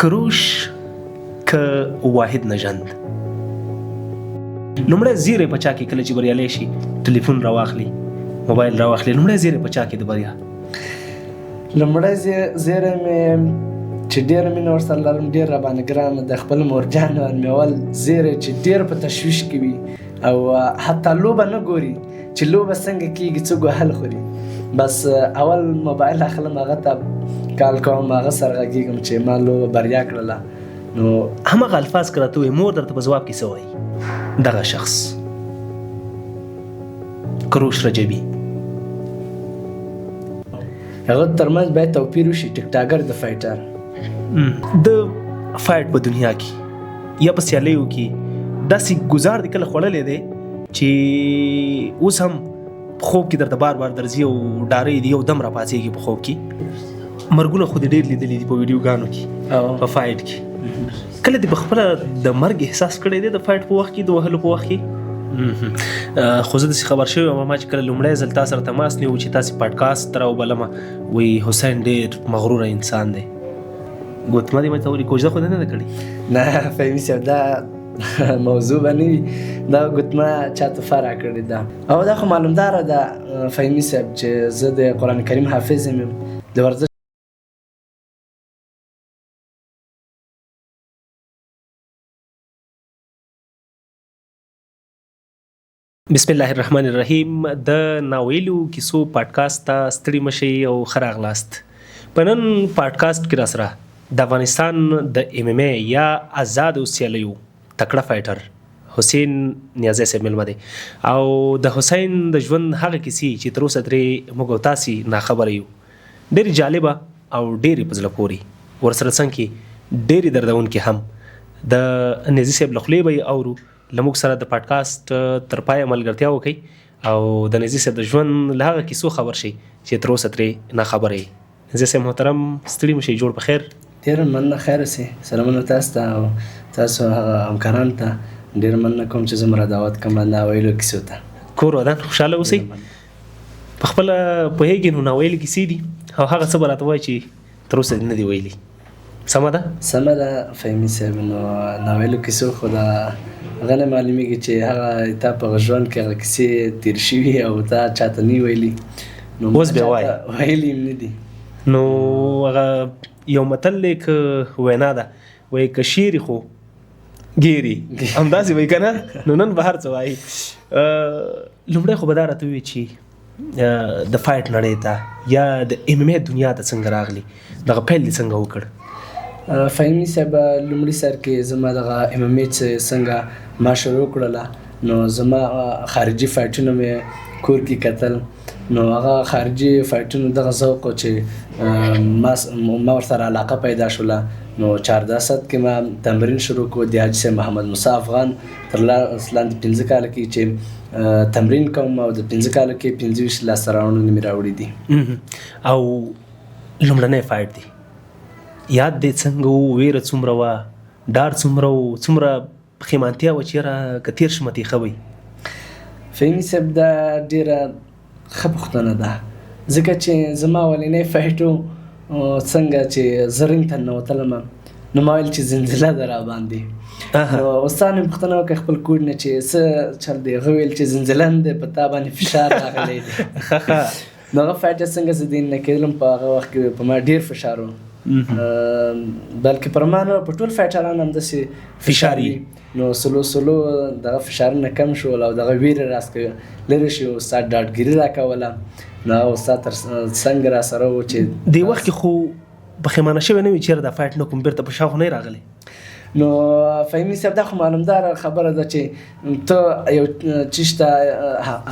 کروش که واحد نژند؟ لومړی زیری په چا کې کله چې بریالی شي ټلیفون راواخلي، موبایل راواخلي، لومړی زیری په چا کې د بریا؟ لومړی زیری مې چې ډېره مینه ورسره لرم، ډېر راباندې ګرانه د خپل مورجان مې اول زیری چې ډېر په تشویش کې وي او حتی لوبه نه ګوري چې لوبه څنګه کېږي، څوک وهل خوري، بس اول موبایل اخلم، هغه ته کال کوم، هغه سره غږېږم چې ما لوبه بریا کړله. نو هماغه الفاظ که راته ووایې، مور درته په ځواب کې څه وایي؟ دغه شخص کروش رجبي، هغه ترمنځ باید توپیر وشي، ټیکټاکر د fighter. د fight په دنیا کې یا په سیالیو کې داسې ګزار دې کله خوړلی دی چې اوس هم په خوب کې درته بار بار درځي او ډارۍ دي، یو دم راپاڅېږي په خوب کې؟ مرګونه خو دې ډېر لیدلي دي په ویډیوګانو کې، په fight کې. کله دې په خپله د مرګ احساس کړی دی د fight په وخت کې، د وهلو په وخت کې؟ خو زه داسې خبر شوی یم، ما چې کله لومړی ځل تا سره تماس نیو چې تاسې پاډکاسټ ته راوبلمه، وایي حسین ډېر مغروره انسان دی. ګوتمه دې ماته ولي کوژده خو دې نه ده کړې؟ نه فهمي صاحب، دا موضوع به نه وي، دا ګوتمه چا تحفه راکړې ده. او دا خو معلومداره ده فهمي صاحب چې زه د قرآن کریم حافظ یم، د ورزش بسم الله الرحمن الرحیم. د ناویلو کیسو پادکاست ته ستړي مشي او ښه راغلاست. په نن پادکاست کې راسره د افغانستان د ام ام ای یا ازادو سیالیو تکړه fighter حسین نیازی صاحب مېلمه دی، او د حسین د ژوند هغه کیسې چې تر اوسه ترې موږ او تاسې ناخبره یو، ډېرې جالبه او ډېرې په زړه پورې، ورسره څنګ کې ډېرې دردونکې هم د نیازي صاحب له خولې به یې اورو. له موږ سره د پادکاست تر پایه ملګرتیا وکړئ او د نیازي صاحب د ژوند له هغه کیسو خبر شئ چې تر اوسه ترې ناخبره یئ. نیازي صاحب محترم، ستړي مه شئ، جوړ په خیر. ډېره مننه، خیر اوسئ. سلامونه تاسو ته او تاسو هغه همکارانو ته ډېره مننه کوم چې زه مو را دعوت کړم ناویلو کیسو ته. کور ودان، خوشحاله اوسئ. په خپله پوهېږئ نو ناویلې کیسې دي او هغه څه به راته وایي چې تر اوسه دې نه دي ویلي. سمه ده؟ سمه ده فهمي صاحب. نو ناویلو کیسو خو دا هغه نه معلومیږي چې هغه تا په ژوند کې هغه کیسې تېر شوي او تا چاته نه ویلي، نو اوس به وایې. ویلي هم نه دي. نو هغه یو متل دی که وینا ده، وایي که شیري خو ګیري، همداسې وایي که نه؟ نو نن به هر څه وایي. لومړی خو به دا راته ووایي چې د fight نړۍ ته یا د ام ام ای دنیا ته څنګه راغلی، دغه پیل دې څنګه وکړ؟ فهمي صاحب، لومړي سر کې زما دغه ام ام ای چې څنګه ما شروع کړله، نو زما خارجي فایټونه مې کور کې کتل، نو هغه خارجي فایټونو دغه ذوق و چې ما ورسره علاقه پیدا شوله. نو 14 ست کې ما تمرین شروع کړو د حاجي صاحب محمد موسی افغان تر لاس لاندې 5 کاله کې چې تمرین کوم، او د 5 کالو کې 25 لاسته راوړنې مې راوړي دي. او لومړنی fight دی یاد دی څنګه و؟ ویره څومره وه، ډار څومره و، څومره پښیمانتیا وه چې یاره که تېر شم تې ښه وي؟ فهمي صاحب، دا ډېره ښه پوښتنه ده، ځکه چې زما اولنی fight و، څنګه چې زه ring ته ننوتلم نو ما ویل چې زلزله ده راباندې. نو استاد مې پوښتنه وکړه خپل کوډ نه چې څه چل دی، هغه ویل چې زلزله نه دی، په تا باندې فشار راغلی دی. نو هغه fight څنګه زه دین نه کېدلم، په هغه وخت کې په ما ډېر فشار و، بلکې پر ما نه، په ټول فایټرانو همداسې فشار وي. نو سلو سلو دغه فشارونه کم شول او دغه ویره راسکه لرې شو. استاد ډاډګیري راکوله، نو هغه استاد تر څنګ را سره و چې دې وخت کې خو پښیمانه شوی نه وي چې یاره دا fight نه کوم، بېرته په شا خو نه یې راغلی؟ نو فهمي صاحب، دا خو معلومداره خبره ده چې ته یو چیز ته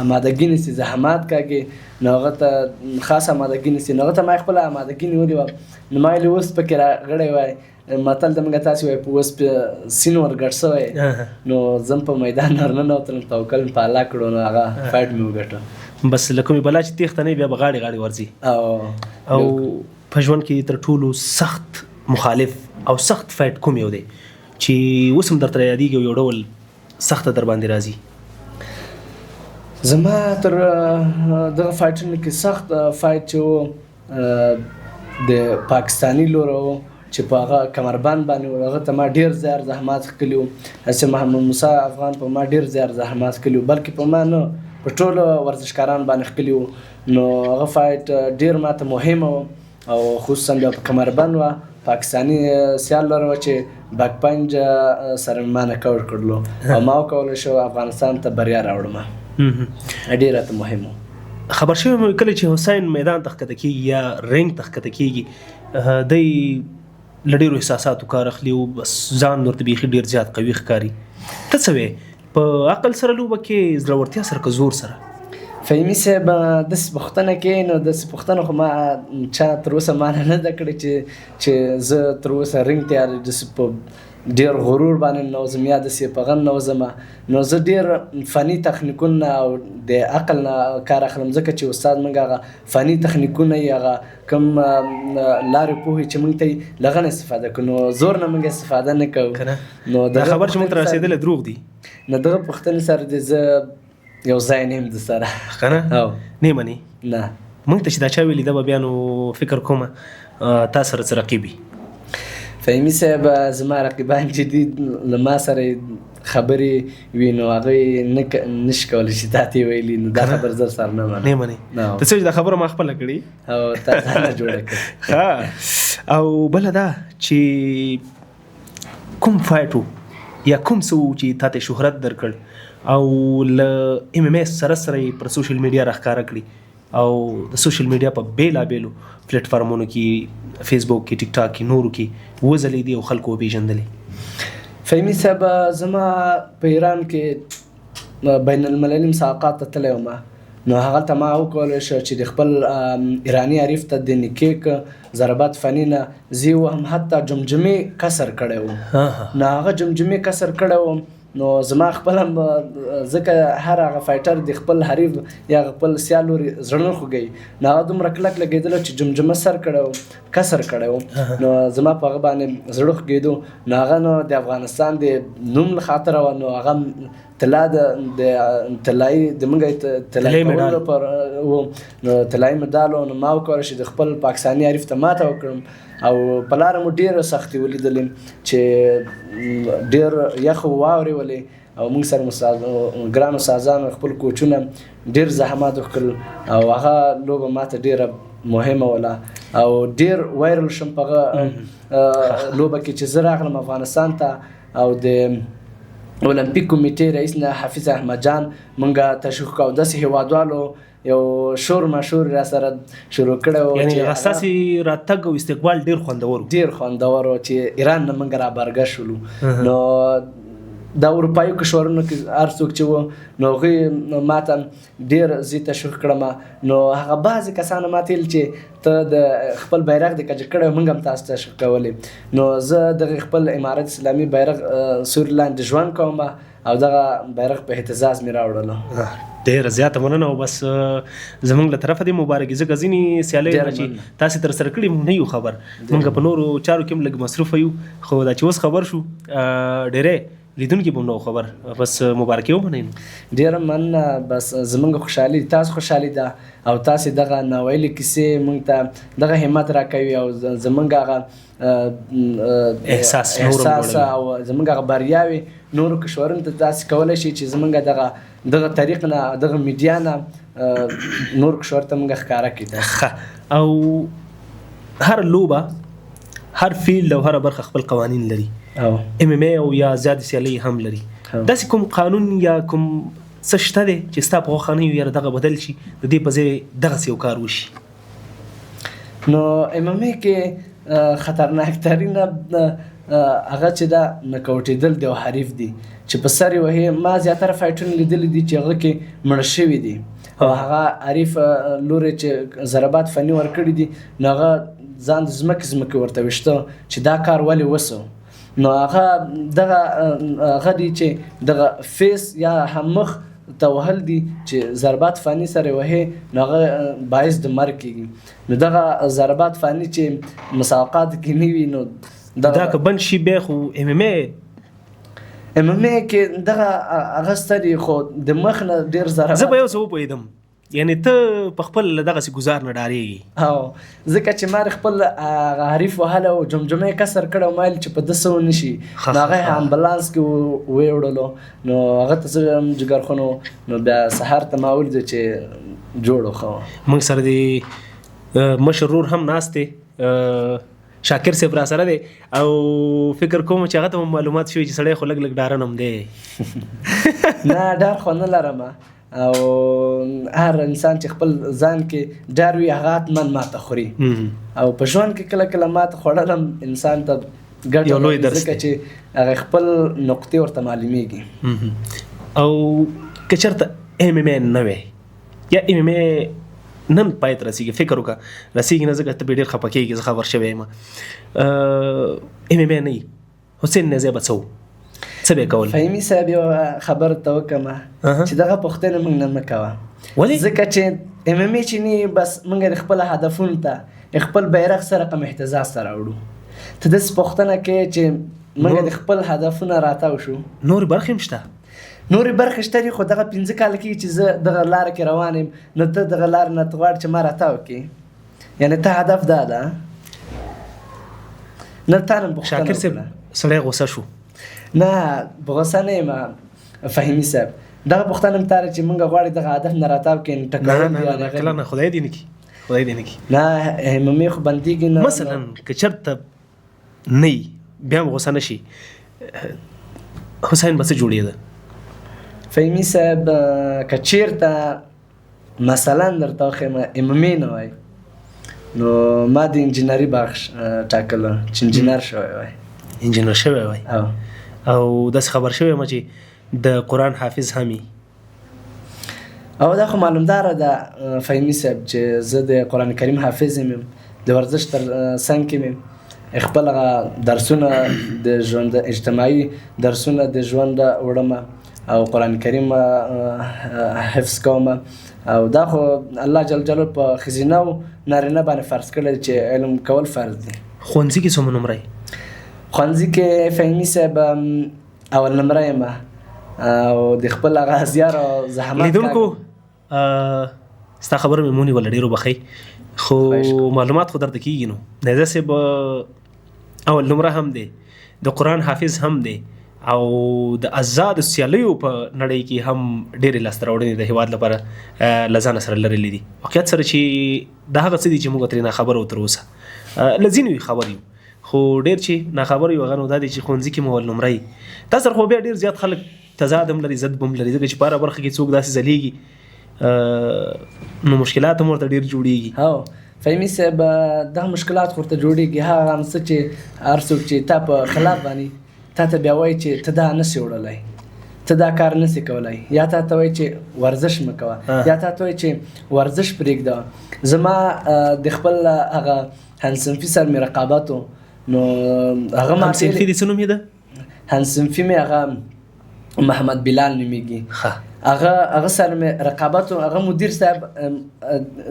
آمادګي نیسې، زحمات کاږې، نو هغه ته خاص آمادګي نیسې. نو هغه ته ما خپله آمادګي نیولې وه، نو ما ویل اوس پکې راغلی وای، متل د موږ تاسې وایي په اوس په سین ورګډ شوی، نو زه په میدان ورننوتلم، توکل مې په الله کړو، نو هغه fight مې وګټه. بس له کومې بلا چې تېښته نه وي، بیا به غاړې غاړې ورځي. او په ژوند کې تر ټولو سخت مخالف او سخت fight کوم یو دی چې اوس هم درته یادېږي او یو ډول سخته در باندې راځي؟ زما تر دغه فایټونو کې سخت fight چې و، د پاکستاني لور و، چې په هغه کمربند باندې هغه ته ما ډېر زیار زحمات ښکلي وو. هسې محمد موسی افغان په ما ډېر زیار زحمات ښکلي وو، بلکې په ما نه، په ټولو ورزشکارانو باندې ښکلي وو. نو هغه فایټ ډېر ماته مهمه و، او خصوصا بیا په کمربند وه، پاکستاني سیال لره وه چې بک پنج سره ما ناک اوټ کړلو او ما وکولی شو افغانستان ته بریا راوړم. ډېر راته مهم و. خبر شوی یم کله چې حسین میدان ته ښکته کېږي یا رینګ ته ښکته کېږي، دی له ډېرو احساساتو کار اخلي او بس ځان ورته بیخي ډېر زیات قوي ښکاري. ته څه وې، په عقل سره لوبه کې، زړورتیا سره که زور سره؟ فهیمي صاحب داسې پوښتنه کې، نو داسې پوښتنه خو ما چا تر اوسه ما نه ده کړې چې زه تر اوسه رینګ ته داسې په ډېر غرور باندې ننوځم یا داسې په غم ننوځم. نو زه ډېر فني تخنیکونه او د عقل نه کار اخلم، ځکه چې استاد موږ هغه فني تخنیکونه یې هغه کوم لارې پوهې چې موږ ته یې له هغه نه استفاده کوو، نو زور نه موږ استفاده نه کوو. که نه؟ نو دا خبر چې موږ ته رسېدلی دروغ دي. نو دغه پوښتنې سره دې زه یو ځای نه یم د سره. که نه؟ هو. نه منې؟ نه. موږ ته چې دا چا ویلي دا به بیا نو فکر کوم تا سره څه رقیب وي. فهیمي صاحب زما رقیبان چې دي له ما سره خبرې وي، نو هغوی نشي کولی چې تا ته یې ویلي، نو دا خبر زه سره نه منم. نه منې؟ نه. ته څه چې دا خبره ما خپله کړې؟ او تا ځانه جوړه کړې. ښه. او بله دا چې کوم فایټ و یا کوم څه و چې تا ته شهرت درکړ او له ام ام اس سره سره یې پر سوشل میډیا راښکاره کړي او د سوشل میډیا په بېلابېلو پلیټفارمونو کې، فیسبوک کې، ټیک ټاک کې، نورو کې وځلېدې او خلکو وپېژندلې؟ فهیمي صاحب زما په ایران کې بین المللي مسابقات ته تللی وم، نو هغلته ما وکولی شو چې د خپل ایراني حریف ته د نکیک ضربات فني نه زه وهم، حتی جمجمې کسر کړی و. نو هغه جمجمې کسر کړی و، نو زما خپل هم ځکه هر هغه فایټر د خپل حریف یا خپل سیال لوري زړه نه خوږوي، نو هغه دومره کلک لګېدلو چې جمجمه سر کړی و، کسر کړی و. نو زما په هغه باندې زړه خوږېدو. نو هغه نو د افغانستان د نوم له خاطره وه، نو هغه طلا د طلایي د موږ طلایي طلایي کولو مډال. پر و، نو طلایي مډال و. نو ما وکولی شو د خپل پاکستاني حریف ته ماته وکړم او په لاره مو ډېره سختي ولیدلې چې ډېر یخ واورې ولې، او موږ سره ګرانو استادانو خپل کوچونه ډېر زحمات وکړل او هغه لوبه ماته ډېره مهمه وله او ډېر وایرل شوم په هغه لوبه کې چې زه راغلم افغانستان ته او د اولمپیک کمیټې رئیس نه حفیظ احمد جان مونږ تشویق کاوه، داسې هیوادوالو یو شور مشور را سره شروع کړی و یعنی چې هغه ستاسې راتګ او استقبال ډېر خوندور و. ډېر خوندور و چې ایران نه مونږ رابرګه شولو. نو دا اروپایي کشورونو کې هر څوک چې و، نو هغوی ما ته ډېر زه تشویق کړم. نو هغه بعضې کسانو ما ته ویل چې ته د خپل بیرغ دې کج کړی، موږ هم تاسو تشویق کولې. نو زه دغه خپل امارت اسلامي بیرغ سوري لاندې ژوند کوم او دغه بیرغ په اهتزاز مې راوړلو. ډېره زیاته مننه. او بس زمونږ له طرفه دې مبارکي، ځکه ځینې سیالۍ ډېره چې مننه. تاسې ترسره کړي موږ نه یو خبر، موږ په نورو چارو کې هم لږ مصروفه یو، خو دا چې اوس خبر شو، ډېری لیدونکي به هم نه وو خبر. بس مبارکي ومنئ. ډېره مننه. بس زمونږ خوشحالي تاسو خوشحالي ده او تاسې دغه ناویلې کیسې مونږ ته دغه همت راکوي او زمونږ هغه احساس نور هم احساس لوړوي. او زمونږ هغه بریاوې نورو کشورونو ته تاسې کولی شئ چې زمونږ دغه طریق نه، دغه میډیا نه، نور کشور ته مونږ ښکاره کړي. ښه. او هر لوبه، هر فیلډ او هره برخه خپل قوانین لري. ام ام ای او یا زیاتې سیالۍ هم لري. داسې کوم قانون یا کوم څه شته دی چې ستا په خوښه نه وي، یاره دغه بدل شي، د دې په ځای دغسې یو کار وشي؟ نو ام ام ای کې خطرناک ترین، هغه چې دا نکاوټېدل دی او حریف دی چې په سر یې وهي. ما زیاتره فایټونه لیدلي دي چې هغه کې مړه شوي دي او هغه حریف لوری چې ضربات فني ورکړي دي، نو هغه ځان د ځمکې ځمکې ورته ویشته چې دا کار ولې وسو. نو هغه دغه، هغه دی چې دغه فیس یا هم مخ ته وهل دي چې ضربات فني سره وهي، نو هغه باعث د مرګ کېږي. نو دغه ضربات فني چې مسابقات کې نه وي، نو دغه دا که بند شي بیا خو ام ام ای ام ام ای کې دغه هغه ستري، خو د مخ نه ډېر ضربات. زه به یو څه وپوهېدم، یعنی ته په خپل له دغسې ګزار نه ډارېږي؟ او ځکه چې ما خپل هغه حریف وهلی او جمجمه یې کسر کړی او ما ویل چې په ده څه ونه شي، نو هغه یې امبولانس کې ویوړلو، نو هغه ته زه هم جګرخون و، نو بیا سهار ته ما ولیدو چې جوړ و. ښه موږ سره د مشر ورور هم ناست دی، شاکر صاحب را سره دی، او فکر کوم چې هغه ته هم معلومات شوي چې سړی خو لږ لږ ډارن هم دی. نه، ډار خو نه لرم، او هر انسان چې خپل ځان کې ډار وي هغه حتما ماته خوري، او په ژوند کې کله کله ماته خوړل هم انسان ته ګټه یو لوی لري، درس ځکه دی. چې هغه خپل نقطې ورته معلومیږي. او که چېرته ایم ام ای نه وی یا ایم ام ای نن پای ته رسېږي، فکر وکړه رسېږي نه، ځکه ته پرې ډېر خفه کېږې، زه خبر شوی یم. ایم ام ای نه وي، حسین نیازی به څه و، څه به یې کول؟ فهیمي صاحب یو خبر ته وکړم چې دغه پوښتنه موږ نه مه کوه. ولې؟ ځکه چې ایم ام ای چې نه وي، بس موږ د خپل هدفونو ته خپل بیرغ سره رقم اهتزاز ته راوړو. ته داسې پوښتنه کوې چې موږ د خپل هدفونه راتاو شو. نورې برخې هم شته. نورې برخې شته دي، خو دغه 5 کاله کېږي چې زه دغه لاره کې روان یم، نو ته دغه لاره نه ته غواړې چې ما راتاو کړې، یعنې ته هدف دا ده. نه، تا نه پوښتنه شاکر صاحب وکړه. سړی غوسه شو. نه، په غوسه نه یم فهیمي صاحب، دغه پوښتنه هم تا چې موږ غواړي دغه هدف نه راتاو کړې، نو ټکول نه، دي نه، یا نه، نه کله نه، خدای دې نه کړي، خدای دې نه کړي. نه، ایم ام ای خو بندېږي نه. مثلا که چېرته نه وي، بیا هم غوسه نه شي، حسین به څه جوړېده؟ فهیمي صاحب، که چېرته مثلا درته وښیم ایم ام ای نه وای، نو ما د انجینري بخش ټاکله چې انجینر شوی وای. انجینر شوی وای. او. او داسې خبر شوی یم چې د قرآن حافظ هم یې. او دا خو معلومداره ده فهیمي صاحب چې زه د قرآن کریم حافظ یم، د ورزش تر څنګ کې مې خپل هغه درسونه د ژوند اجتماعي درسونه د ژوند وړم او قرآن کریم حفظ کوم. او دا خو الله جل جلاله په ښځینه او نارینه باندې فرض کړی چې علم کول فرض دی. ښوونځي کې څومره نمره یې؟ ښوونځي کې فهیمي صاحب اول نمره یم، او د خپل هغه زیار او زحمت لیدونکو، ستا خبره مې ونیوله، ډېر وبخښئ، خو خواهش کوم. معلومات خو درته کېږي. نو نیازی صاحب اول نمره هم دی، د قرآن حافظ هم دی، او د ازادو سیالیو په نړۍ کې هم ډېرې لاسته راوړنې د هېواد لپاره له ځانه سره لرلې دي. واقعیت سره چې دا هغه څه دي چې موږ ترې ناخبره وو تر اوسه، له ځینو یې خبر یو، خو ډېر چې ناخبره یو هغه نو دا دی چې ښوونځي کې مو اول نمره یې. تا سره خو بیا ډېر زیات خلک تضاد هم لري، ضد هم لري، ځکه چې په هره برخه کې څوک داسې ځلېږي، نو مشکلات هم ورته ډېر جوړېږي. هو فهیمي صاحب، دا مشکلات خو ورته جوړېږي. هغه هم څه چې هر څوک چې تا په خلاف باندې تا ته بیا وایي چې ته دا نه سې وړلی، ته دا کار نه سې کولی، یا تا ته وایي چې ورزش مه کوه، یا تا ته وایي چې ورزش پرېږده. زما د خپل هغه همصنفي سره مې رقابت و، نو هغه ما همصنفي ویلې دې څه نومېده؟ همصنفي مې هغه محمد بلال نومېږي. هغه سره مې رقابت و. هغه مدیر صاحب،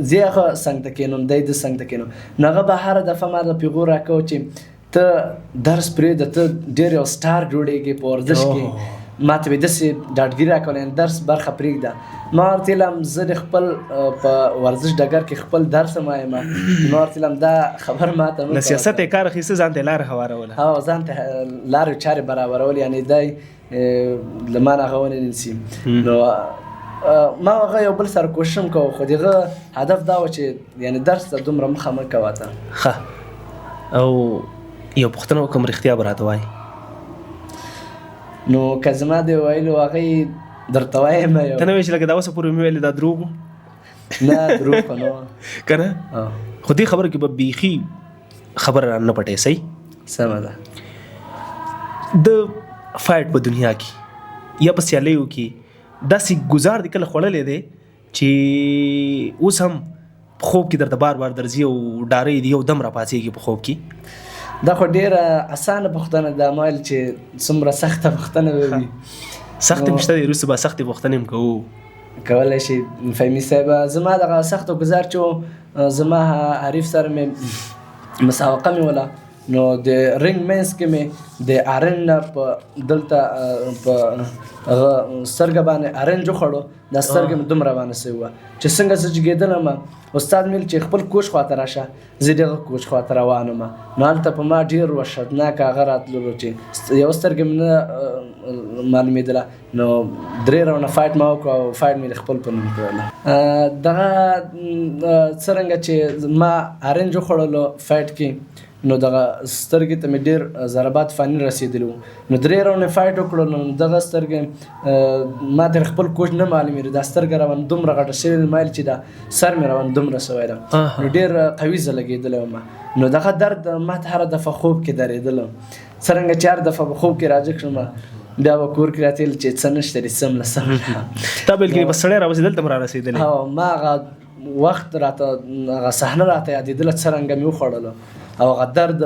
زه هغه څنګ ته کښېنم، دی د څنګ ته کښېنم، نو هغه به هره دفعه ما ته پیغور راکاوه چې ته درس پرېږده، ته ډېر یو سټار جوړېږې په ورزش کې. ما ته به یې داسې ډاډګیري راکوله، یعنې درس برخه پرېږده. ما ورته ویل زه د خپل، په ورزش ډګر کې خپل درس هم وایم. ما ورته ویل دا خبر ما ته مه له کوه. سیاست یې کار اخیسته، ځان ته یې لارې هواروله. هو، ځان ته لارې چارې برابرولې، یعنې دی، له ما نه هغه ونه نیسي. نو، ما هغه یو بل سره کوشش هم کوه، خو د هغه هدف دا و چې یعنې درس ته دومره مخه مه کوه ته. ښه، او یو پوښتنه وکړم، رښتیا به راته وایې؟ نو که زما د ویلو هغه یې درته وایم یو. ته نه وایې چې لکه دا اوسه پورې مې ویلې دا دروغ و؟ نه، دروغ خو نه و. که نه؟ خو دې خبره کې به بیخي خبره را نه پټې، صحیح؟ سمه ده. د فایټ په دنیا کې یا په سیالیو کې داسې ګزار دې کله خوړلی دی چې اوس هم په خوب کې درته بار بار درځي او ډارۍ دي، یو دم راپاڅېږي په خوب کې؟ دا خو ډېره اسانه پوښتنه ده، ما ویل چې څومره سخته پوښتنه به وي. سختې هم شته دی، وروسته به سختې پوښتنې هم کوو. کولی شي فهیمي صاحب. زما دغه سخت ګزار چې و، زما حریف سره مې مسابقه مې وله، نو د رینګ منځ کې مې د ارنج نه په دلته په هغه سترګه باندې ارنج وخوړو، دا سترګه مې دومره باندې سوې وه چې څنګه زه جګېدلم، استاد مې ویل چې خپل کوچ خواته راشه، زه دغه کوچ خواته روان وم. نو هلته په ما ډېر وحشتناک هغه راتللو چې یوه سترګه مې نه معلومېدله. نو درې راونډه فایټ ما وکړو او فایټ مې د خپل په نوم کړله. دغه څرنګه چې ما ارنج وخوړلو فایټ کې، نو دغه سترګې ته مې ډېر ضربات فاني رسېدلي وو. نو درې راونډه فایټ وکړو، نو دغه سترګې ما تر خپل کوچ نه معلومېده، دا سترګه روان دومره غټه شوې ده، ما ویل چې دا سر مې روان دومره شوی ده. نو ډېر قوي زه لګېدلی وم. نو دغه درد ما ته هره دفعه خوب کې درېدلم، څرنګه چې هر دفعه په خوب کې راجګ شوم بیا به کور کې راته ویل چې څه نشته دې سم له سم له. تا به ویل کېږي بس سړی راوځي دلته هم را رسېدلی. او ما هغه وخت راته هغه صحنه راته یادېدله څرنګه مې وخوړلو او هغه درد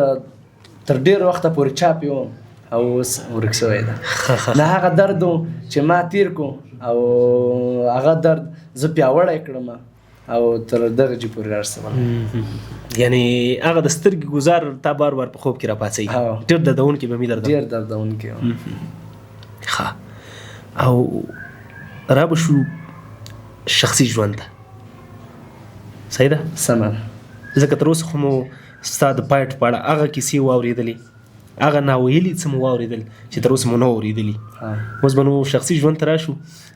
تر ډېر وخته پورې چاپې وم او اوس ورک شوی ده. نه هغه درد و چې ما تیر کو او هغه درد زه پیاوړی کړم او تر دغه جې پورې رارسولم. یعنی هغه د سترګې ګزار تا بار بار په خوب کې راپاڅوي. ډېر دردونکی به مې درد. ډېر دردونکی و. ښه، او را به شو شخصي ژوند ته، صحیح ده؟ سمه ده. ځکه تر اوسه خو مو ستا د فایټ په اړه هغه کیسې واورېدلې، هغه ناویلي څه مو واورېدل چې تر اوسه مو نه اورېدلي. اوس به نو شخصي ژوند ته راشو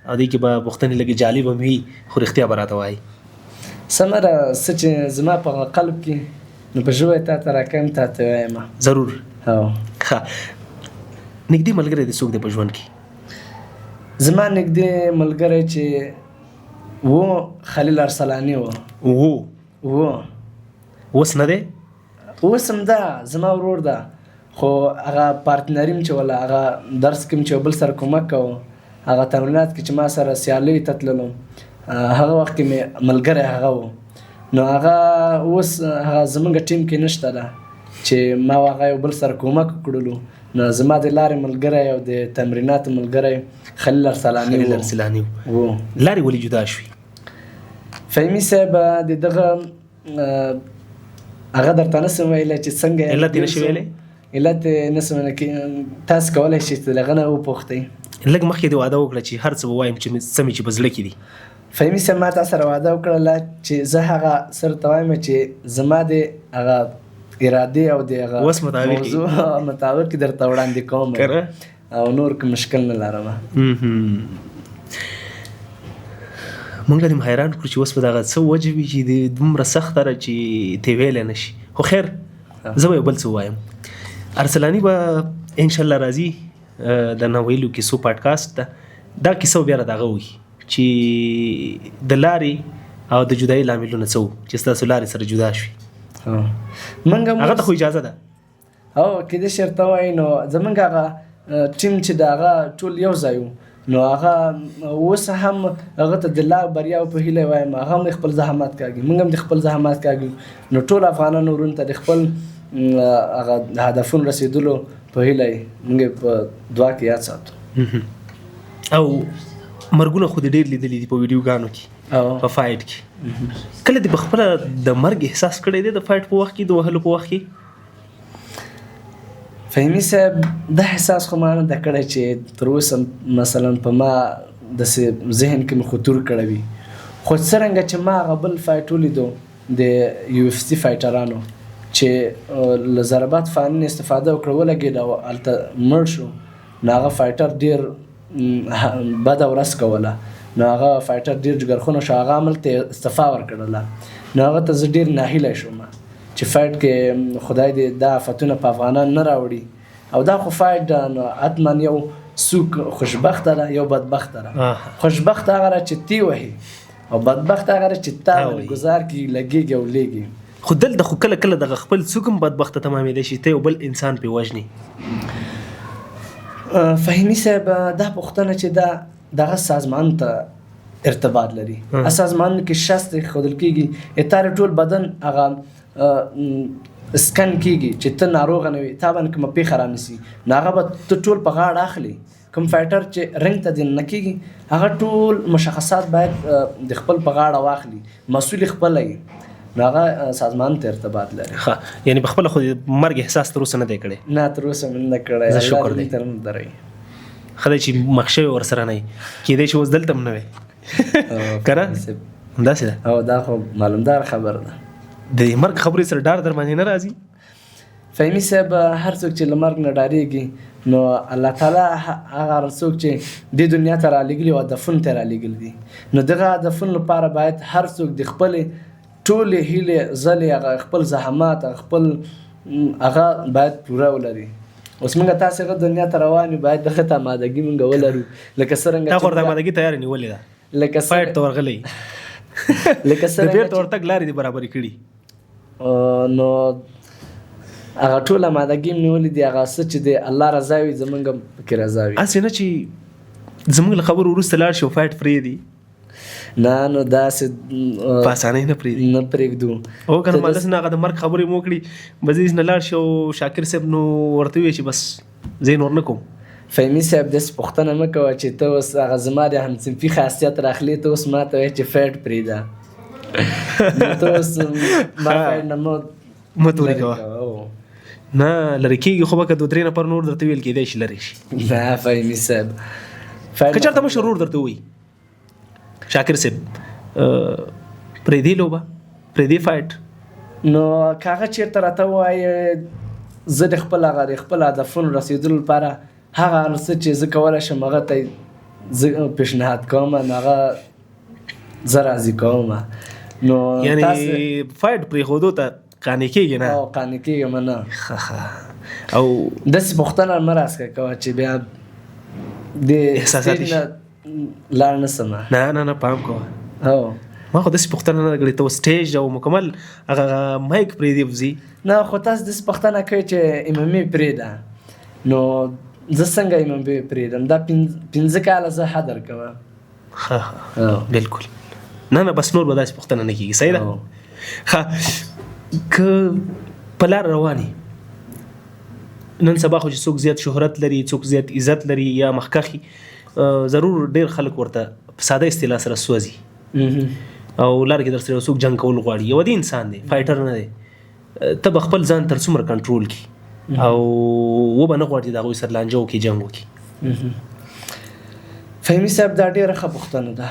او دې کې به پوښتنې لږې جالب هم وي، خو رښتیا به راته وایي. سمه ده، څه چې زما په قلب کې نو په ژبه یې تا ته راکوم، تا ته وایم. ضرور. ښه، نږدې ملګری دې څوک دی په ژوند کې؟ زما نږدې ملګری چې و خلیل ارسلاني و. و؟ و. اوس نه دی؟ اوس هم ده، زما ورور ده، خو هغه پارتنریم چې وله هغه درس کې چې بل سره کومک کوو، هغه تمرینات کې چې ما سره سیالیو ته تللو، هغه وخت کې مې ملګری هغه و. نو هغه اوس هغه زمونږ ټیم کې نشته ده چې ما هغه یو بل سره کومک وکړلو. نو زما د لارې ملګری او د تمریناتو ملګری خلیل ارسلاني خلیل ارسلاني و. لارې ولې جدا شوې؟ فهیمي صاحب د دغه هغه درته نه سم ویلی چې څنګه علت یې نشي ویلی؟ علت یې نه سم ویلی، تاسو کولی شئ چې له هغه نه وپوښتئ. لږ مخکې دې وعده وکړه چې هر څه به وایم چې څه مې چې په زړه کې دي. فهیمي صاحب ما تا سره وعده وکړله چې زه هغه سر ته وایم چې زما د هغه ارادې او د هغه اوس مطابق موضوع مطابق درته وړاندې کوم او نور کوم مشکل نه لرم. مونږ دې حیران کړو چې اوس به دغه څه وجه وي چې دومره سخته ده چې تی ویلی نه شي. خو خیر، زه به یو بل څه ووایم. ارسلاني به انشاءالله راځي د ناویلو کیسو پاډکاسټ ته. دا کیسه بیا را دغه وي چې د لارې او د جدایۍ لاملونه څه وو چې ستاسو لارې سره جدا شوې. مونږ هغه ته خو اجازه ده. هو، کېدای شي ورته ووایي. نو زمونږ هغه ټیم چې د هغه ټول یو ځای وو، نو هغه اوس هم هغه ته د لا بریاو په هیله وایم، هغه هم د خپل زحمت کاږي، موږ هم د خپل زحمت کاږي. نو ټول افغانانو وروڼو ته د خپل هغه هدفونو رسېدلو په هیله یې موږ یې په دعا کې یاد ساتو. او مرګونه خو دې ډېر لیدلي دي په ویډیوګانو کې، په فایټ کې. کله دې په خپله د مرګ احساس کړی دی د فایټ په وخت کې، د وهلو په وخت کې؟ فهیمي صاحب دا احساس خو ما نه ده کړی چې تر اوسه مثلا په ما داسې ذهن کې مې خطور کړی وي، خو څرنګه چې ما هغه بل فایټ ولیدو د یو اف سي فایټرانو چې له ضربات فاني نه استفاده وکړه، ولګېده او هلته مړ شو، نو هغه فایټر ډېر بده ورځ کوله، نو هغه فایټر ډېر جګرخونه شو، هغه هملته استعفا ورکړله. نو هغه ته زه ډېر ناهیلی شوم چې فایټ کې خدای دې دا آفتونه په افغانان نه راوړي. او دا خو فایټ ده، نو حتما یو څوک خوشبخته ده، یو بدبخته ده. خوشبخته هغه ده چې تی وهي، او بدبخته هغه ده چې تا باندې ګزار کېږي، لګېږي او لېږي. خو دلته خو کله کله دغه خپل څوک هم بدبخته تمامېدای شي، ته یو بل انسان پرې وژنې. فهیمي صاحب دا پوښتنه چې دا دغه سازمان ته ارتباط لري. سازمان کې شخص ښودل کېږي، تار ټول بدن هغه سکن کېږي چې ته ناروغه نه وې، تا باندې کومه پېښه رانیسي، نو هغه به ته ټول په غاړه اخلي. کوم فایټر چې رنګ ته دننه کېږي هغه ټول مشخصات باید د خپل په غاړه واخلي، مسؤل خپله وي. نو هغه سازمان ته ارتباط لري. ښه، یعنی په خپله خو د مرګ احساس تر اوسه نه دی کړی؟ نه، تر اوسه مې نه کړی. زه شکر دی. تر نه دروي. ښه دی چې مخ شوی ورسره نه یې، کېدای شي اوس دلته هم نه وی که نه؟ همداسې ده. او دا خو معلومدار خبره ده. د مرګ خبرې سره ډار در باندې نه راځي؟ فهمي صاحب، هر څوک چې له مرګ نه ډارېږي، نو الله تعالی هغه هر څوک چې دې دنیا ته رالیږلي او هدفونو ته رالیږلي دي، نو دغه هدفونو لپاره باید هر څوک د خپلې ټولې هیلې ځلې، هغه خپل زحمات، هغه خپل هغه باید پوره ولري. اوس موږ تاسې هغه دنیا ته روان یو، باید دغه ته آمادګي موږ ولرو، لکه څرنګه تا خو ورته آمادګي تیاره نیولې ده، لکه فایټ ته ورغلی، لکه د څرنګه بېرته ورتګ لارې دې برابرې کړي. نو هغه ټول آمادګي مې نیولې دي، هغه څه چې د الله رضا وي زمونږ هم پکې رضا وي. هسې نه چې زمونږ له خبرو وروسته لاړ شي او فایټ پرېږدي. نه، نو داسې په اسانۍ نه پرېږدي. نه پرېږدو. او که نه ما داسې نه هغه د مرګ خبرې مو وکړي، بس دې نه لاړ شي او شاکر صاحب نو ورته ووایي چې بس زه یې نور نه کوم. فهمي صاحب، داسې پوښتنه مه کوه چې ته اوس هغه زما د همصنفي خاصیت راخلې، ته اوس ما ته وایې چې فایټ پرېږده. نو ته اوس ما فایټ نه مه مه تورې کوه. کوه. نه لرې کېږي، خو به که دوه درې نفر نور درته ویل کېدای شي لرې شي. نه فهمي صاحب، که چېرته مشر ورور درته ووایي شاکر صاحب پرېږدې لوبه، پرېږدې فایټ، نو که هغه چېرته راته ووایي زه د خپل هغه د خپل هدفونو رسېدلو لپاره هغه هر څه چې زه کولی شم هغه ته زه پیشنهاد کوم، نو هغه زه راضي کوم. نو یعنی فایټ پرېښودو ته قانع کېږي نه؟ او قانع کېږم نه. ښه ښه. او داسې پوښتنه مه راسکه کوه چې بیا د احساساتي سټیج نه لاړ نه سم. نه نه نه، پام کوه. هو. ما خو داسې پوښتنه نه ده کړې، ته اوس سټیج او مکمل هغه مایک پرېږدي وځي. نه، خو تاسو داسې پوښتنه کوئ چې ام ام ای پرېږده، نو زه څنګه ام ام ای پرېږدم؟ دا 5 کاله زه حدر کوم. ښه، ښه. بالکل. نه نه، بس نور به داسې پوښتنه نه کېږي. صحیح ده؟ ښه، که په لار روان یې، نن سبا خو چې څوک زیات شهرت لري، څوک زیات عزت لري یا مخکښي، ضرور ډېر خلک ورته په ساده اصطلاح سره سوځي او لار کې در سره یو څوک جنګ کول غواړي، یو عادي انسان دی، فایټر نه دی، ته به خپل ځان تر څومره کنټرول کړي او و به نه غواړي د هغوی سره لانجه وکړي، جنګ وکړي؟ فهمي صاحب، دا ډېره ښه پوښتنه ده،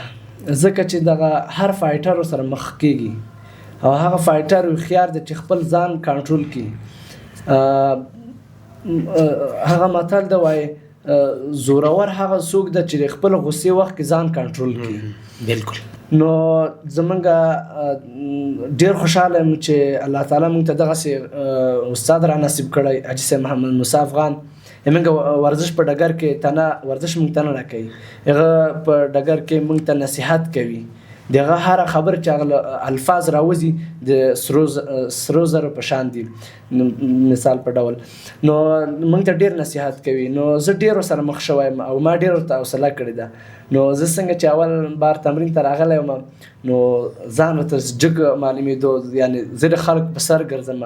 ځکه چې دغه هر فایټر سره مخ کېږي او هغه فایټر هوښیار دی چې خپل ځان کنټرول کړي. هغه متل دی وایي زورور هغه څوک دی چې د خپل غصې وخت کې ځان کنټرول کړي. بالکل. نو زمونږ ډېر خوشحاله یم چې الله تعالی مونږ ته دغسې استاد را نصیب کړی، حاجي صاحب محمد موسی افغان. موږ ورزش په ډګر کې تنه ورزش مونږ ته نه راکوي، هغه په ډګر کې مونږ ته نصیحت کوي. د هغه هره خبره چې هغه الفاظ راوځي د سرو زرو په شان دي، مثال په ډول. نو مونږ ته ډېر نصیحت کوي. نو زه ډېر ورسره مخ شوی یم او ما ډېر ورته حوصله کړې ده. نو زه څنګه چې اول بار تمرین ته راغلی وم، نو ځان ورته جګ معلومېدو، یعنې زه د خلکو په سر ګرځم،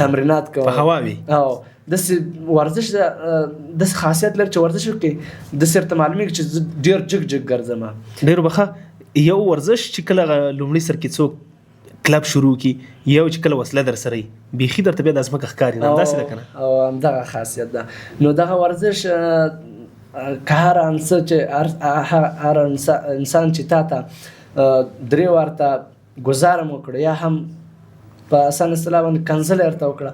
تمرینات کوم. په هوا وي. او داسې ورزش داسې خاصیت لري چې ورزش وکړي داسې ورته معلومېږي چې زه ډېر جګ جګ ګرځم. ډېر به ښه. یو ورزش چې کله هغه لومړي سر کې څوک کلب شروع کړي، یو چې کله وسله در سره وي، بیخي درته بیا د ځمکه ښکاري نه، همداسې ده که نه؟ او همدغه خاصیت ده. نو دغه ورزش، که هر انسان چې هر انسان چې تا ته، درې وارته ګزاره مو وکړه یا هم په اسانه اصطلاح باندې کنځلې ورته وکړه،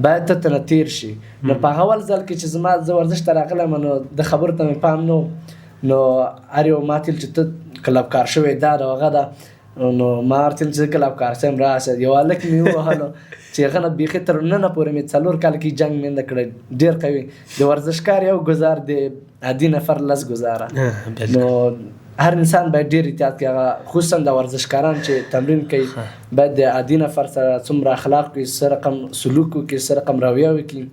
باید ته ترې تېر شي. نو په هغه اول ځل کې چې زه ورزش ته راغلی یم، نو د خبرو ته مې پام نه و. نو هر یو ما ته ویل چې ته کلبکار شوی، دا ده هغه ده. نو ما ورته ویل چې زه کلبکار شوی یم، راشه. یو هلک مې ووهلو چې هغه نه بیخي تر ننه پورې مې 4 کاله کې جنګ مې نه کړی، ډېر قوي. د ورزشکار یو ګزار د عادي نفر 10 ګزاره. بالکل. نو هر انسان باید ډېر احتیاط کړي، هغه خصوصا د ورزشکاران چې تمرین کوي، باید د عادي نفر سره څومره اخلاق وي، څه رقم سلوک وکړي، څه رقم رویه وکړي.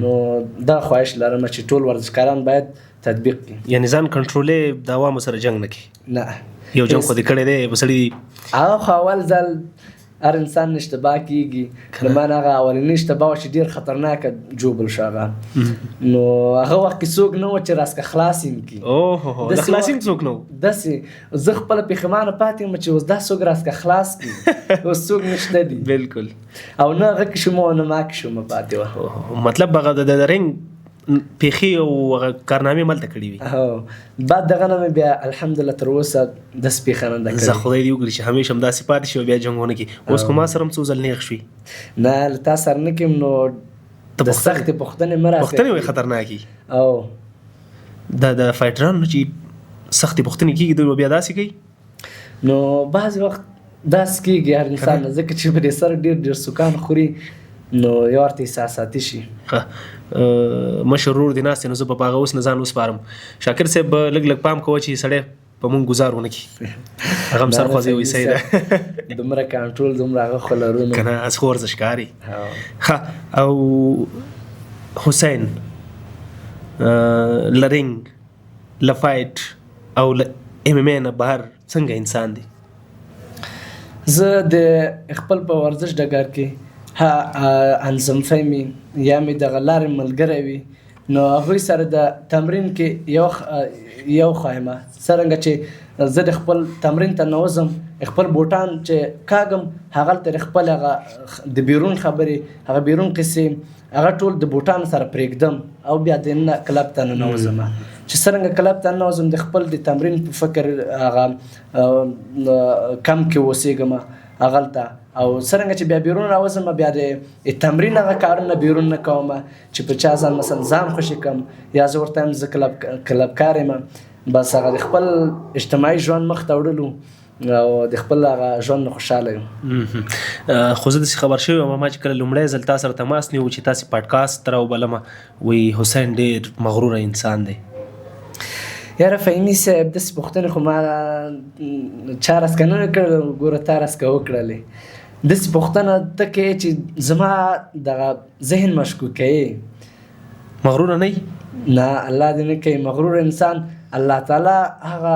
نو دا خواهش لرم چې ټول ورزشکاران باید تطبیق کړي. یعنی ځان کنټرولې، د عوامو سره جنګ نه کوي. نه. یو جنګ خو دې کړی دی، په سړي هغه خو اول ځل هر انسان نه اشتباه کیږي. نو ما نه هغه اولنۍ اشتباه وه چې ډېر خطرناکه ژوبل شو هغه. نو هغه وخت کې څوک نه و چې راسکه خلاص یې کړي. اوه، د خلاصیم څوک نه و؟ داسې زه خپله پښیمانه پاتې یم چې اوس دا څوک راسکه خلاص کړي، اوس څوک نشته دي. بالکل. او نه هغه کې شوم او نه ما کې شوم پاتې وه. مطلب هغه د رنګ پیښې او هغه کارنامې ملته کړې وي. هو، بعد دغه نه مې بیا الحمدلله تر اوسه داسې پېښه نه ده کړې. زه خدای دې وکړي چې همیشه همداسې پاتې شي او بیا جنګ ونه کړي. اوس خو ما سره هم څو ځل نېغ شوي. نه، له تا سره نه کوم، نو ته د سختې پوښتنې مه راسره پوښتنې وایي خطرناکې. او د فایټرانو چې سختې پوښتنې کېږي، دوی به بیا داسې کوي. نو بعضې وخت داسې کېږي هر انسان نه، ځکه چې په دې سره ډېر ډېر سکان خوري، نو یو ورته احساساتي شي. ښه، مشر ورور دې ناست دی، نو زه به په هغه اوس نه ځان وسپارم. شاکر صاحب لږ لږ پام کوه چې سړی په مونږ ګزار ونه کړي، هغه هم سر خوځوي وایي صحیح ده. دومره کنټرول دومره هغه خو لرو نو. که نه هسې خو ورزشکار یې. ښه، او حسین له رینګ، له فایټ او له ام ام ای نه بهر څنګه انسان دی؟ زه د خپل په ورزش ډګر کې انظم فهمي یا مې دغه لارې ملګری وي، نو هغوی سره د تمرین کې یو خوا یم. څرنګه چې زه د خپل تمرین ته نوځم، خپل بوټان چې کاږم هغلته د خپل هغه د بیرون خبرې، هغه بیرون قصې، هغه ټول د بوټان سره پرېږدم او بیا دننه کلب ته ننوځم. چې څرنګه کلب ته ننوځم د خپل د تمرین په فکر هغه کم کې اوسېږم هغلته، او څرنګه چې بیا بیرون راوځم بیا د تمرین هغه کارونه بیرون نه کوم چې په چا ځان مثلا ځان خوشې کړم یا زه ورته وایم زه کلبکار یم. بس هغه د خپل اجتماعي ژوند مخ ته وړلو او د خپل هغه ژوند نه خوشحاله یم. خو زه داسې خبر شوی یم، ما چې کله لومړی ځل تا سره تماس نیو چې تاسې پاډکاسټ ته راوبلم، وایي حسین ډېر مغروره انسان دی. یاره فهیمي صاحب داسې پوښتنې خو ما چا راسکه نه کړل، ګوره تا راسکه وکړلې. داسې پوښتنه ته کوې چې زما دغه ذهن مشکوکوي. مغروره نه یې؟ نه، الله دې نه کوي مغرور انسان. الله تعالی هغه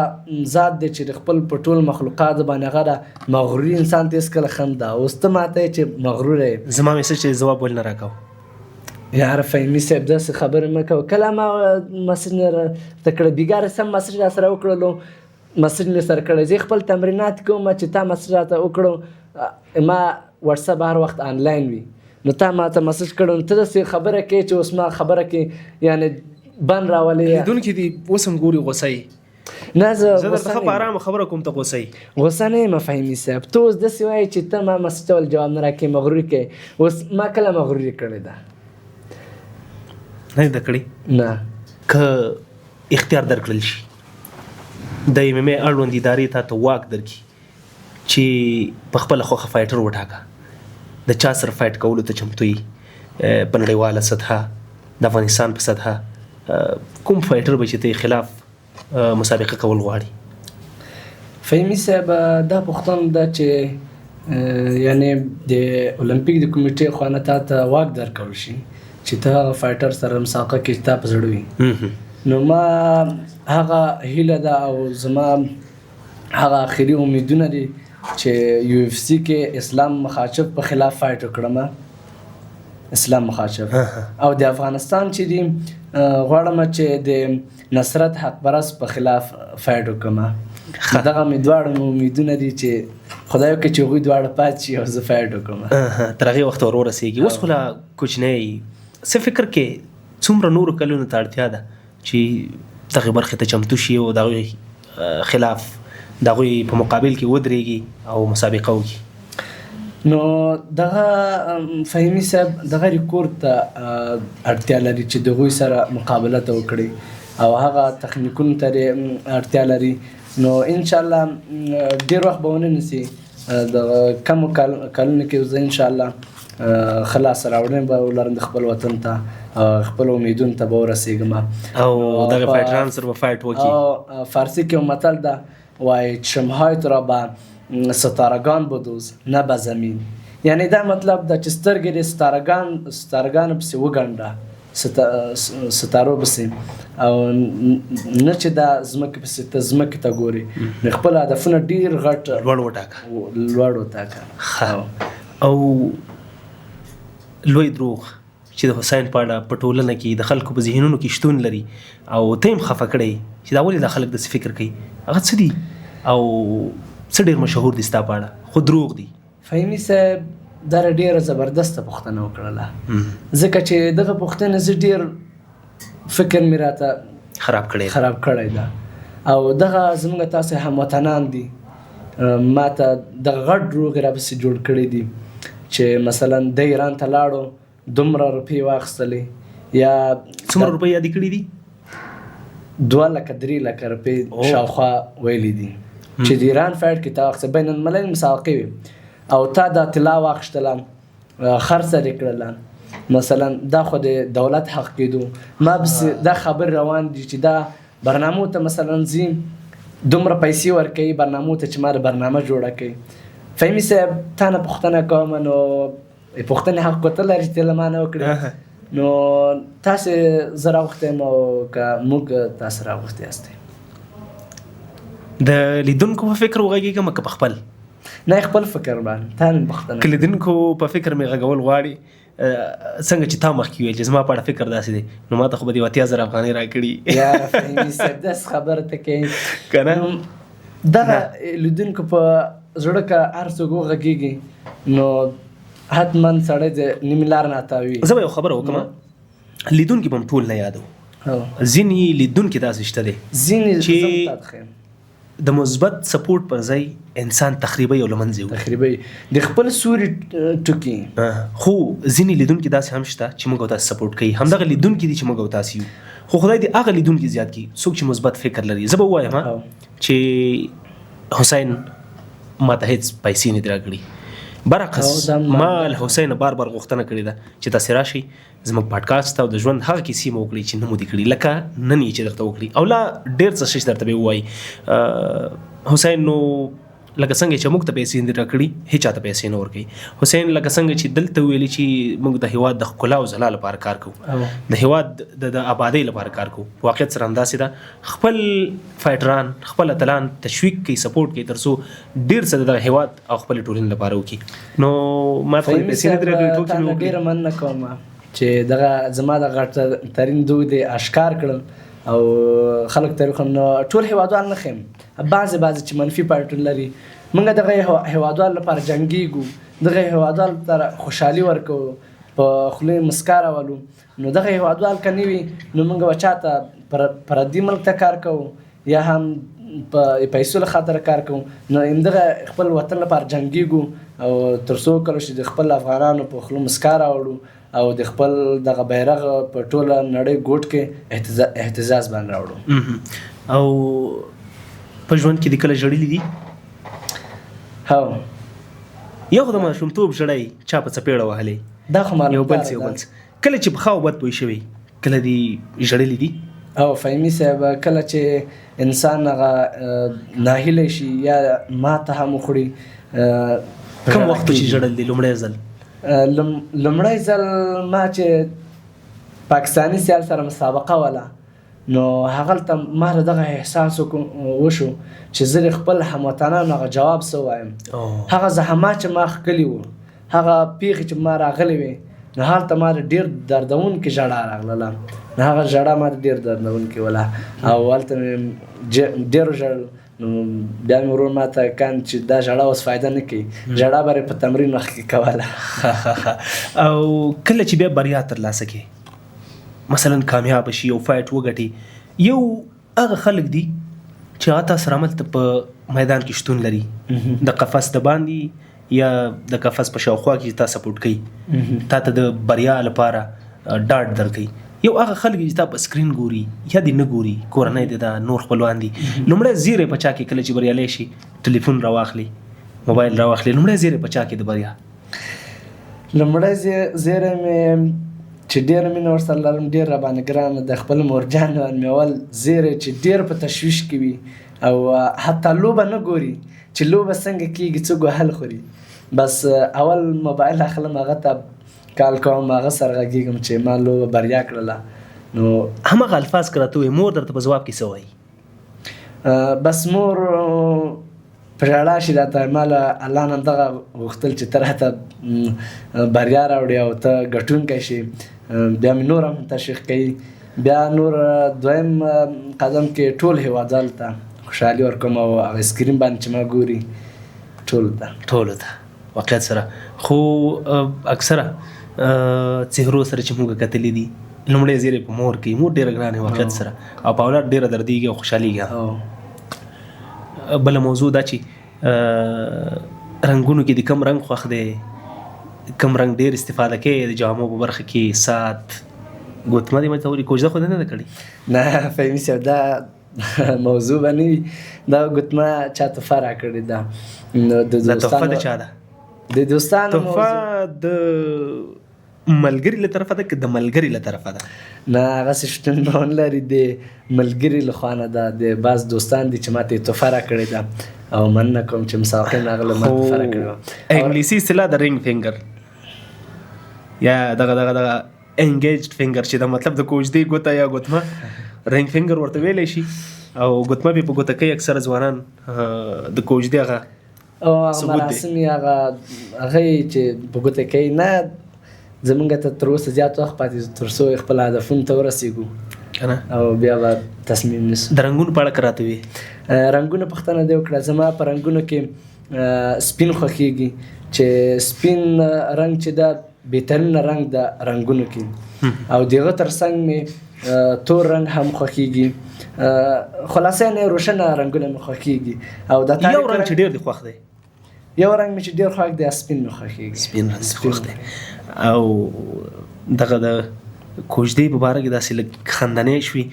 ذات دی چې د خپل په ټول مخلوقاتو باندې هغه ده. مغروري انسان ته هېڅکله ښه نه ده. اوس ته ماته یې چې مغرور یې. زما میسج چې ځواب ولې نه راکاوه؟ یاره فهیمي صاحب داسې خبرې مه کوه. کله ما مسج نه راته کړی، بېګا سم مسج را سره وکړلو، مسج مې سره کړی، زه خپل تمرینات کوم چې تا مسج راته وکړو. ما واتساپ هر وخت آنلاین وي، نو تا ما ته مسج کړو، نو ته داسې خبره کوې چې اوس ما خبره کې یعنې بند راولې. لیدونکي دي اوس هم ګوري غوسه یې. نه، زه زه درته غوسه ښه نه په یم. ارامه خبره کوم، ته غوسه یې. غوسه نه یم فهیمي صاحب. ته اوس داسې وایې چې ته ما مسج ته ولې جواب نه راکوې، مغروري کوې. اوس ما کله مغروري کړې ده؟ نه ده کړې؟ نه. که اختیار درکړل شي، د ام ام ای اړوند ادارې تا ته واک درکړي چې په خپله خوښه فایټر وټاکه، د چا سره فایټ کولو ته چمتو یې په نړیواله سطحه، د افغانستان په سطحه، کوم فایټر به چې ته یې خلاف مسابقه کول غواړي؟ فهیمي صاحب دا پوښتنه ده چې یعنې د المپیک د کمیټې خوا نه تا ته واک درکول شي چې ته هغه فایټر سره مسابقه کې چې تا په زړه وي. نو ما هغه هیله ده او زما هغه اخري امیدونه دي چې یو اف سي کې اسلام مخاچف په خلاف فایټ وکړم. اسلام مخاچف. او د افغانستان چې دي، غواړم چې د نصرت حق پرست په خلاف فایټ وکړم. دغه مې دواړه مې امیدونه دي چې خدای وکړي چې هغوی دواړه پاتې شي او زه فایټ وکړم. تر هغې وخته ور ورسېږي. اوس خو لا کوچنی یې، څه فکر کې څومره نورو کلونو ته اړتیا ده چې دغې برخې ته چمتو شي او د هغوی خلاف، د هغوی په مقابل کې ودرېږي او مسابقه وکړي؟ نو دغه فهیمي صاحب دغه ریکورډ ته اړتیا لري چې د هغوی سره مقابله ته وکړي او هغه تخنیکونو ته اړتیا لري. نو انشاءالله ډېر وخت به ونه نیسي، دغه کمو کلونو کې زه انشاءالله خلاص راوړم به ولرم د خپل وطن ته، خپل امیدونو ته به ورسېږم. او دغه فایټران سره به فایټ وکړي. او فارسي کې یو متل ده وایي چشمهای تو را به ستارگان بدوز نه به زمین. یعنی دا مطلب ده چې سترګې دې ستارګانو پسې وګنډه، ستارو پسې او نه چې دا ځمکې پسې ته ځمکې ته ګوري. نو خپل هدفونه ډیر غټ لوړ وټاکه، لوړ وټاکه. او لوی دروغ چې د حسین په اړه په ټولنه کې د خلکو په ذهنونو کې شتون لري او ته یې هم خفه کړی چې دا ولې دا خلک داسې فکر کوي، هغه څه دي او څه ډېر مشهور دي ستا په اړه خو دروغ دي؟ فهیمي صاحب دا ډېره زبردسته پوښتنه وکړله، ځکه چې دغه پوښتنه زه ډېر فکر مې راته خراب کړی ده. او دغه زموږ تاسو هموطنان دي، ما ته دغه غټ دروغ راپسې جوړ کړي دي چې مثلا د ایران ته لاړو دومره روپۍ واخیستلې، یا څومره روپۍ یادې کړي دي؟ 2 لکه 3 لکه روپۍ شاوخوا ویلي دي چې د ایران فایټ کې تا واخیسته، بین الملل مسابقې وې او تا دا طلا واخیستله، خرڅه دې کړله، مثلا دا خو د دولت حق کېدو. ما پسې دا خبر روان دي چې دا برنامو ته مثلا ځي دومره پیسې ورکوي برنامو ته چې ما د برنامه جوړه کړي. فهیمي صاحب تا نه پوښتنه کوم، نو پوښتنې حق خو ته لرې چې ته له ما نه وکړې، نو تاسې زه راغوښتی یم او که موږ تاسې راغوښتي یاستئ؟ د لیدونکو په فکر وغږېږم که په خپل؟ نه، خپل فکر باندې تا مې پوښتنه. که لیدونکو په فکر مې غږول غواړي، څنګه چې تا مخکې ویل چې زما په اړه فکر داسې دی، نو ما ته خو به دې 80,000 افغانۍ راکړي. یاره فهیمي صاحب داسې خبره ته کوې که نه؟ دغه لیدونکو په زړه که هر څوک وغږېږي نو حتما سړی د نیمې لارې نه تاوي. زه به یو خبره وکړم، لیدونکي به هم ټول نه یادو، ځینې لیدونکي داسې شته دی ځینې چې د مثبت سپورټ پر ځای انسان تخریبوي او له منځه وړي، تخریبوي د خپل سوري ټکي. خو ځینې لیدونکي داسې هم شته چې موږ او تاسې سپورټ کوي، همدغه لیدونکي دي چې موږ او تاسې یو. خو خدای دې هغه لیدونکي زیات کړي څوک چې مثبت فکر لري. زه به ووایم چې حسین ما ته هېڅ پیسې نه دي راکړي، برعکس ما له حسین بار بار غوښتنه کړې ده چې تاسې راشئ زموږ پاډکاسټ ته او د ژوند هغه کیسې مو وکړي چې نه مو دي کړي، لکه نن یې چې درته وکړي او لا ډېر څه شي درته به ووایي. حسین نو لکه څنګه چې موږ ته پیسې نه دي راکړي، هېچا ته پیسې نه ورکوي. حسین لکه څنګه چې دلته ویلي چې موږ د هېواد د ښکلا او ځلا لپاره کار کوو، د هېواد د آبادۍ لپاره کار کوو، واقعیت سره همداسې ده. خپل فایټران، خپل اتلان تشویق کوي، سپورټ کوي، تر څو ډېر څه د دغه هېواد او خپلې ټولنې لپاره وکړي. نو ما ته خو پیسې نه دي راکړي، ټوکې مې وکړې. ډېره مننه کوم چې دغه زما د غټ ترین دوی دې اشکار کړل او خلک تاریخ. نو ټول هېوادوال نه ښیم، بعضې بعضې چې منفي پایټون لري، موږ دغه هېوادوال لپاره جنګېږو، دغه هېوادوال لپاره خوشحالي ورکوو، په خولې مسکا راولو. نو دغه هېوادوال که نه وي نو موږ به چا ته پردي ملک ته کار کوو یا هم په پیسو له خاطره کار کوو. نو همدغه خپل وطن لپاره جنګېږو او تر څو کله چې د خپل افغانانو په خوله مسکا راوړو او د خپل دغه بیرغ په ټوله نړۍ ګوټ کې اهتزاز باندې راوړو. او په ژوند کې دې کله ژړلي دي؟ هو. یو خو د ماشومتوب ژړی چا په څپېړه وهلې، دا خو معلوم یو بل څه، یو بل څه. کله چې په ښه او بد پوه شوې کله دې ژړلي دي؟ او فهیمي صاحب کله چې انسان هغه ناهیلی شي یا ماته هم وخوري، کوم وخت چې ژړل دي لومړی ځل؟ لومړی ځل ما چې پاکستاني سیال سره مسابقه وله، نو هغلته ما له دغه احساس وشو چې زه د خپل هموطنانو هغه جواب څه ووایم. هغه زحمات چې ما ښکلي وو، هغه پېښې چې ما راغلې وې، نو هلته ما ډېر دردونکې ژړا راغلله. نو هغه ژړا ما ډېر دردونکې وله او هلته مې ډېر وژړل. نو بیا مې ورور ما ته کان چې دا ژړا اوس فایده نه کوي، ژړا به په تمرین وخت کې کوله. او کله چې بیا بریا ترلاسه کړې، مثلا کامیاب شي او فایټ وګټي، یو هغه خلک دي چې هغه تاسو سره هملته په میدان کې شتون لري، د قفس د باندې یا د قفس په شاوخوا کې تا سپورټ کوي، تا ته د بریا لپاره ډاډ درکوي. یو هغه خلک چې تا په سکرین ګوري یا دې نه ګوري، کورنۍ دې ده، نور خپلوان دي، لومړی زیری په چا کې کله چې بریالی شي ټلیفون راواخلي، موبایل راواخلي، لومړی زیری په چا کې د بریا؟ لومړی زیری مې چې ډېره مینه ورسره لرم، ډېر راباندې ګرانه ده، خپل مورجان باندې مې اول زیری چې ډېر په تشویش کې وي او حتی لوبه نه ګوري چې لوبه څنګه کېږي، څوک وهل خوري، بس اول موبایل اخلم، هغه ته کال کوم، هغه سره غږېږم چې ما لوبه بریا کړله. نو همغه الفاظ که راته ووایې، مور درته په ځواب کې څه وایي؟ بس مور په ژړا شي راته، ما له الله نه دغه غوښتل چې ته راته بریا راوړې او ته ګټونکی شې. بیا مې نور هم تشویق کوي. بیا نور دویم قدم کې ټول هېوادوالو ته خوشحالي ورکوم او هغه سکرین باندې چې ما ګوري ټولو ته. ټولو ته واقعیت سره. خو اکثره څهرو سره چې موږ کتلي دي، لومړی زیری په مور کوي. مور ډېره ګرانه واقعیت سره، او په اولاد ډېره دردېږي او خوشحالېږي. بله موضوع دا چې رنګونو کې د کم رنګ خوښ دی، کم رنګ ډېر استفاده کوي د جامو په برخه کې؟ ساعت، ګوتمه دې ماته ولي کوژده خو دې نه ده کړې؟ نه فهمي صاحب، دا موضوع به نه وي. دا ګوتمه چا تحفه راکړې ده. نو د دا تحفه د چا ده؟ د دوستانو. تحفه د ملګري له طرفه ده که د ملګري له طرفه ده؟ نه، هغسې شتون به ونه لري. د ملګري له خوا نه ده، د بعض دوستان دي چې ماته یې تحفه راکړې ده او مننه کوم چې مسابقې نه هغه له ما تحفه راکړې وه. انګلیسي اصطلاح د رینګ فینګر یا دغه دغه دغه انګیجډ فینګر چې دا مطلب د کوژدې ګوته یا ګوتمه، رینګ فینګر ورته ویلی شي، او ګوتمه به په ګوته کوي اکثره ځوانان د کوژدې هغه او هغه مراسم یې هغه هغه چې په ګوته کوي. نه، زمونږ ته تر اوسه زیات وخت پاتې تر څو خپل هدفونو ته ورسېږو که نه، او بیا به تصمیم نیسو. د رنګونو په اړه که راته وي. رنګونو پوښتنه دې وکړه. زما په رنګونو کې سپین خوښېږي، چې سپین رنګ چې دا بهترین رنګ د رنګونو کې، او د هغه تر څنګ مې تور رنګ هم خوښېږي. خلاصه یعنې روښانه رنګونه مې خوښېږي. او د یو رنګ چې ډېر دې خوښ دی؟ یو رنګ مې چې ډېر خوښ دی سپین مې خوښېږي. سپین رنګ دې خوښ دی. او دغه د کوژدې په باره کې داسې لږ خندنی شوي،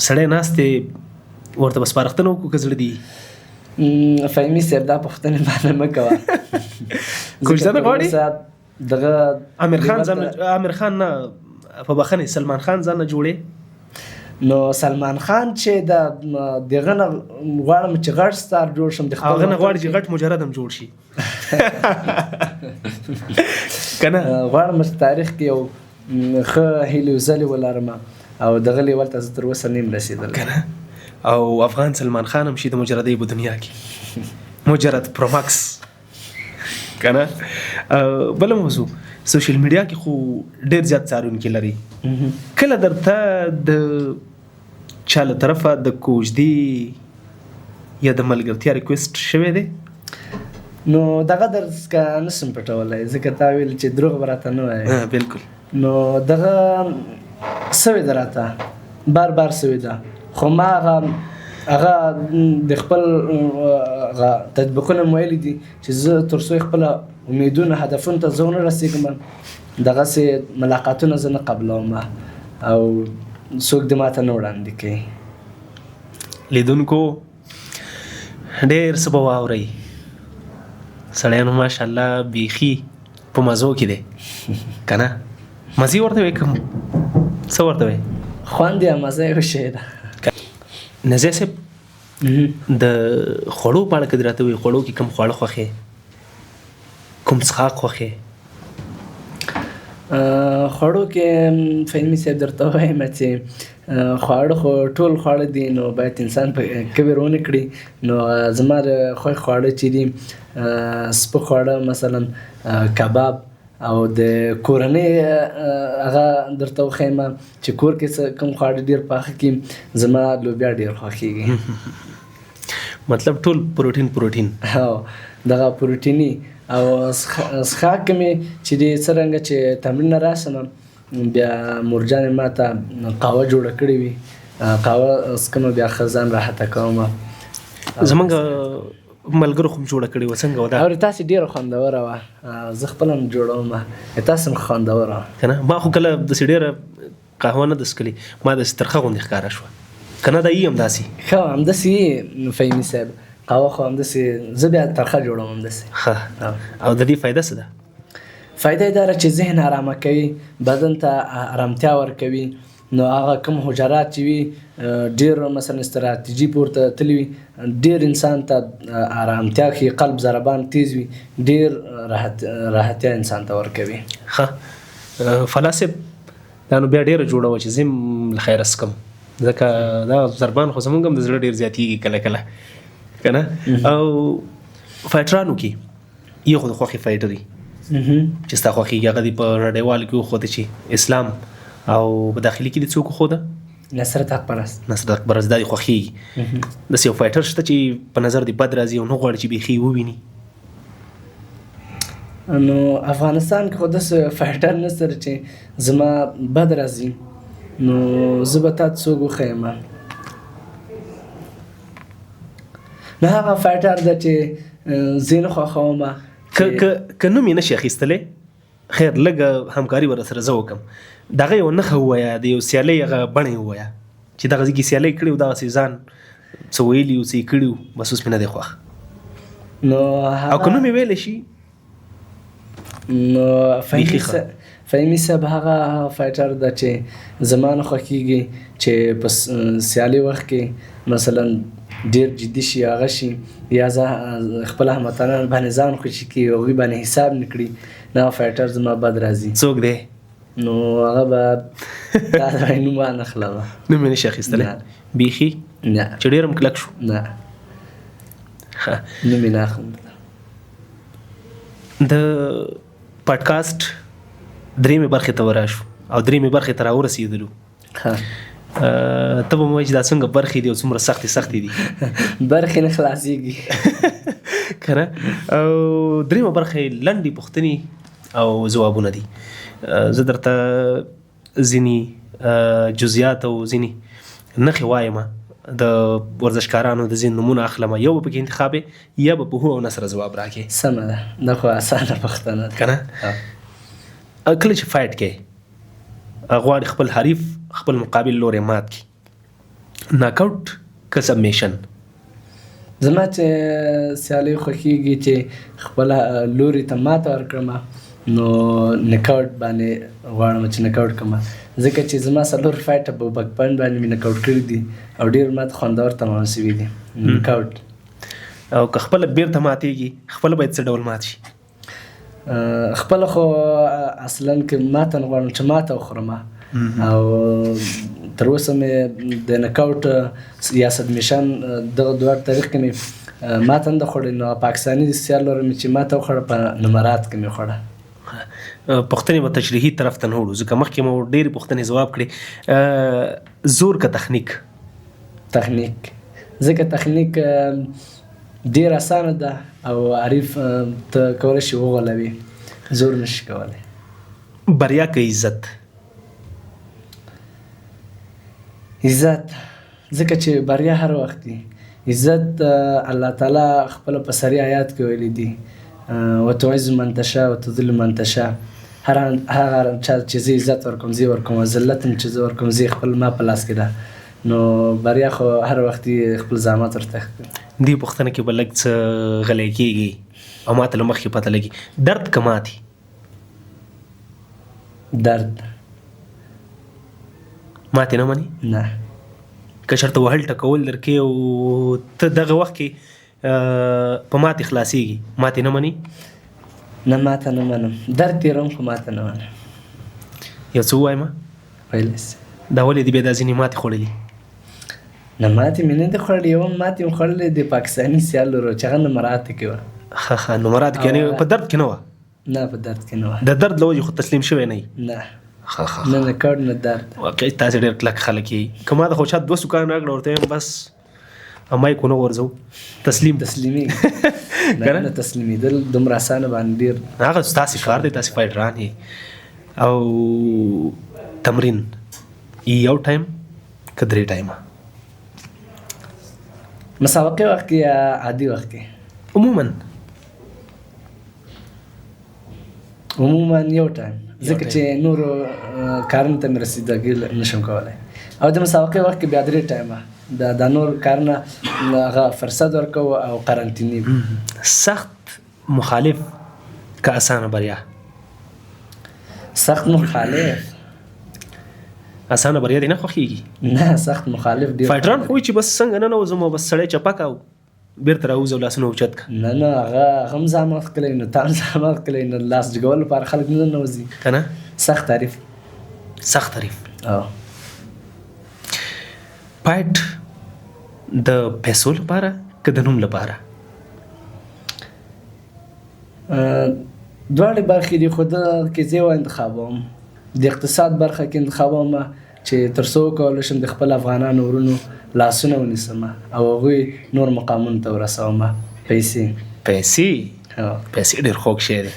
سړی ناست دی، ورته به سپارښتنه وکړو که زړه دي؟ فهمي صاحب، دا پوښتنې مانه مه کوه. کوژده نه غواړي؟ دغه امیر خان ځان، امیر خان نه، په بخښنې، سلمان خان ځان نه جوړې؟ نو سلمان خان چې د دغه نه غواړم چې غټ ستار جوړ شم، د خپل هغه نه غواړي چې غټ مجرد هم جوړ شي که نه؟ غواړم چې تاریخ کې یو ښه هیلې ځلې ولرم، او دغه لیول ته زه تر اوسه نه یم رسېدلی که نه. او افغان سلمان خان هم شي د مجردۍ په دنیا کې، مجرد پروماکس که نه. بله موضوع، سوشل میډیا کې خو ډېر زیات څارونکي لري، کله درته د چا له طرفه د کوژدې یا د ملګرتیا ریکویسټ شوی دی؟ نو دغه درس که نه شم پټولی، ځکه تا ویل چې دروغ به راته نه وایې. بالکل. نو دغه سوې ده راته، بار بار سوې ده، خو ما هغه د خپل هغه تطبیقونه مې ویلي دي چې زه تر څو خپله امیدونه هدفونو ته زه ونه رسېږم، دغسې ملاقاتونه زه نه قبلوم او څوک دې ماته نه وړاندې کوي. لیدونکو ډېر څه به واورئ، سړی نو ماشاءالله بیخي په مزو کې دی که نه؟ مزې ورته وایي که څه ورته وایي؟ خوند یې مزه یې وشی ده. نزیه صاحب، د خوړو په اړه که دې راته ووایي، خوړو کې کوم خواړه خوښې، کوم څښاک خوښې؟ خوړو کې فهمي صاحب درته وایم چې خواړه خو ټول خواړه دي، نو باید انسان په کبر ونه کړي. نو زما د خوښ خواړه چې دي، سپک خواړه مثلا کباب، او د کورنۍ هغه درته وښیم چې کور کې څه کوم خواړه ډېر پاخه کړي، زما لوبیا ډېر خوښېږي. مطلب ټول پروټین پروټین. هو، دغه پروټیني. او څښاک مې چې دی، څرنګه چې تمرین نه راشم، بیا مورجانې ما ته قهوه جوړه کړې وي، قهوه څکم، بیا ښه ځان راحته کوم. زمونږ ملګرو خو هم جوړه کړې وه، څنګه وه دا؟ او تاسې ډېره خوندوره وه، زه خپله هم جوړوم، تاسې هم خوندوره وه که نه؟ ما خو کله داسې ډېره قهوه نه ده څښلې، ما داسې ترخه غوندې ښکاره شوه که نه؟ دا یي همداسې ښه همداسې یي فهیمي صاحب، قهوه خو همداسې زه بیا ترخه جوړوم همداسې. ښه، او د دې فایده څه ده؟ فایده یې دا ده چې ذهن ارامه کوي، بدن ته ارامتیا ورکوي، نو هغه کوم حجرات چې وي ډیر مثلا استراتیژي پورته تللی وي، ډیر انسان ته آرامتیا ښي، قلب ضربان تیز وي، ډیر راحتیا انسان ته ورکوي. ښه فلاح صاحب، دا نو بیا ډیره جوړه وه چې زه هم له خیره څکم، ځکه دا ضربان خو زمونږ هم د زړه ډیر زیاتیږي کله کله که نه. او فایټرانو کې یو خو د خوښې فایټر وي چې ستا خوښېږي، هغه دې په نړیوالو کې وښوده چې اسلام، او په داخلي کې دې څوک وښوده؟ نصرت حق پرست. نصرت حق پرست، دا دې خوښېږي. داسې یو فایټر شته چې په نظر دې بد راځي او نه غواړي چې بیخي وویني؟ نو افغانستان کې خو داسې فایټر نشته چې زما بد راځي، نو زه به تا ته څوک وښیم. نو هغه فایټر ده چې زه یې نه خوښوم. که نوم یې نه شي اخیستلی، خیر لږه همکاري به راسره زه وکړم، دغه یو نښه ووایه، د یو سیالۍ هغه بڼه یې ووایه چې دغه ځای کې سیالۍ کړې او دغسې ځان څه ویلي او څه یې کړي وو، بس اوس مې نه دی خوښ. نو او که نوم یې ویلی شي؟ نو بیخي ښه. فهیمي صاحب هغه فایټر ده چې زما نه خوښېږي چې په سیالي وخت کې مثلا ډېر جدي شي، هغه شي، یا زه خپل هموطنان باندې ځان خوشي کړي، هغوی باندې حساب نه کړي، نو هغه فایټر زما بد راځي. څوک دی؟ نو هغه به دا نوم وانه خلم. نوم یې نه شي اخیستلی؟ نه. بیخي؟ نه. چې ډېر هم کلک شو؟ نه. ښه. نوم یې نه اخلم. د پاډکاسټ درېیمې برخې ته وراشو او درېیمې برخې ته راورسېدلو. ښه. ته به مې وایې چې دا څنګه برخې دي او څومره سختې سختې دي. برخې نه خلاصېږي. که نه؟ او درېیمه برخه یې لنډې پوښتنې او ځوابونه دي. زه درته ځینې جزئیات او ځینې نښې وایم، د ورزشکارانو د ځینو نومونه اخلم، یو به پکې انتخاب یې، یا به په هو او نه سره ځواب راکړې. سمه ده، دا خو اسانه پوښتنه ده. که نه؟ کله چې فایټ کوې، غواړي خپل حریف، خپل مقابل لوری مات کړي، ناک اوټ که سبمیشن؟ زما چې سیالۍ خوښېږي چې خپل لوري ته ماته ورکړم، نو ناک اوټ باندې غواړم چې ناک اوټ کړم، ځکه چې زما څلور فایټه په بک پوینټ باندې مې ناک اوټ کړي دي او ډېر ماته خوندور تمام شوي دي. ناک اوټ. او که خپله بېرته ماتېږي، خپله باید څه ډول مات شي؟ خپله خو اصلاً که ماته نه غواړم چې ماته وخورم، او تر اوسه مې د ناک اوټ یا سبمیشن دغه دوه طریق کې مې ماته نه ده خوړلې. نو پاکستاني سیال لوري مې چې ماته وخوړه، په نمرات کې مې وخوړه. پوښتنې به تشریحي طرف ته نه وړو، ځکه مخکې مو ډېرې پوښتنې ځواب کړې. زور که تخنیک؟ تخنیک، ځکه تخنیک ډېر اسانه ده او عارف ته کولی شي وغولوي، زور نشي کولی. بریا که عزت؟ عزت، ځکه چې بریا هر وخت دی. عزت الله تعالی خپل په سری آیات کې ویلي دي، وتعز من تشاء وتذل من تشاء. هر هغه چا چې زه عزت ورکوم زه ورکوم، ذلت هم چې زه ورکوم زه خپل ما په لاس کې ده. نو بریا خو هر وخت خپل زحمت ورته ښکاري. دې پوښتنه کې به لږ څه غلی کېږي او ماته له مخکې پته لګي. درد که ماتې؟ درد. ماتې نه منې؟ نه. که چېرته وهل ټکول درکې او ته دغه وخت کې په ماتې خلاصېږي، ماتې نه منې؟ نه، ماته نه منم. درد تېروم خو ماته نه منم. یو څه ووایم؟ ویلی شې. دا ولې دې بیا دا ځینې ماتې خوړلې؟ نه، ماتې مې نه دي خوړلې. یوه ماتې مې خوړلې د پاکستاني سیال لورو چې هغه نمرات کې وه. ښه، ښه، نمرات کې، یعنې په درد کې نه وه؟ نه، په درد کې نه وه. د درد له وجې خو تسلیم شوی نه یې؟ نه. ښه، ښه، نه نکاوټ نه درد. واقعي تاسې ډېر کلک خلک یئ. که ما د خو چا دوه سوکان راکړه ورته وایم بس مایک ونه غورځوو، تسلیم. تسلیمي. که نه؟ نه تسلیمېدل دومره اسانه باندې ډېر. هغه ستاسې کار دی، تاسې فایټران یئ. او تمرین یو ټایم که درې ټایمه؟ مسابقې وخت کې یا عادي وخت کې؟ عموماً. عموماً یو ټایم، یو ځکه ټایم. چې نورو کارونو ته مې رسیدګي نشم کولی. او د مسابقې وخت کې بیا درې ټایمه، دا نور کارونه هغه فرصت ورکوو او قرنطینې. سخت مخالف که اسانه بریا؟ سخت مخالف. اسانه بریا دې نه خوښیږي؟ نه، سخت مخالف ډیر فایټران خو چې بس څنګه نه نوځم او بس سړی چپه کا او بیرته راوځه او لاسونه اوچت کا. نه نه، هغه هم زحمت کړی نو تا هم زحمت کړی نو لاس جګولو لپاره خلک نه ننوځي که نه؟ سخت تعریف. سخت تعریف. او فایټ د پیسو لپاره که د نوم لپاره؟ دواړې برخې دي، خو ده کې زه یوه انتخابوم، د اقتصاد برخه کې انتخابوم چې تر څو وکولی شم د خپل افغانانو ورونو لاسونه ونیسم او هغوی نور مقامونو ته ورسوم. پیسې. پیسې. پیسې ډېر خوږ شی دی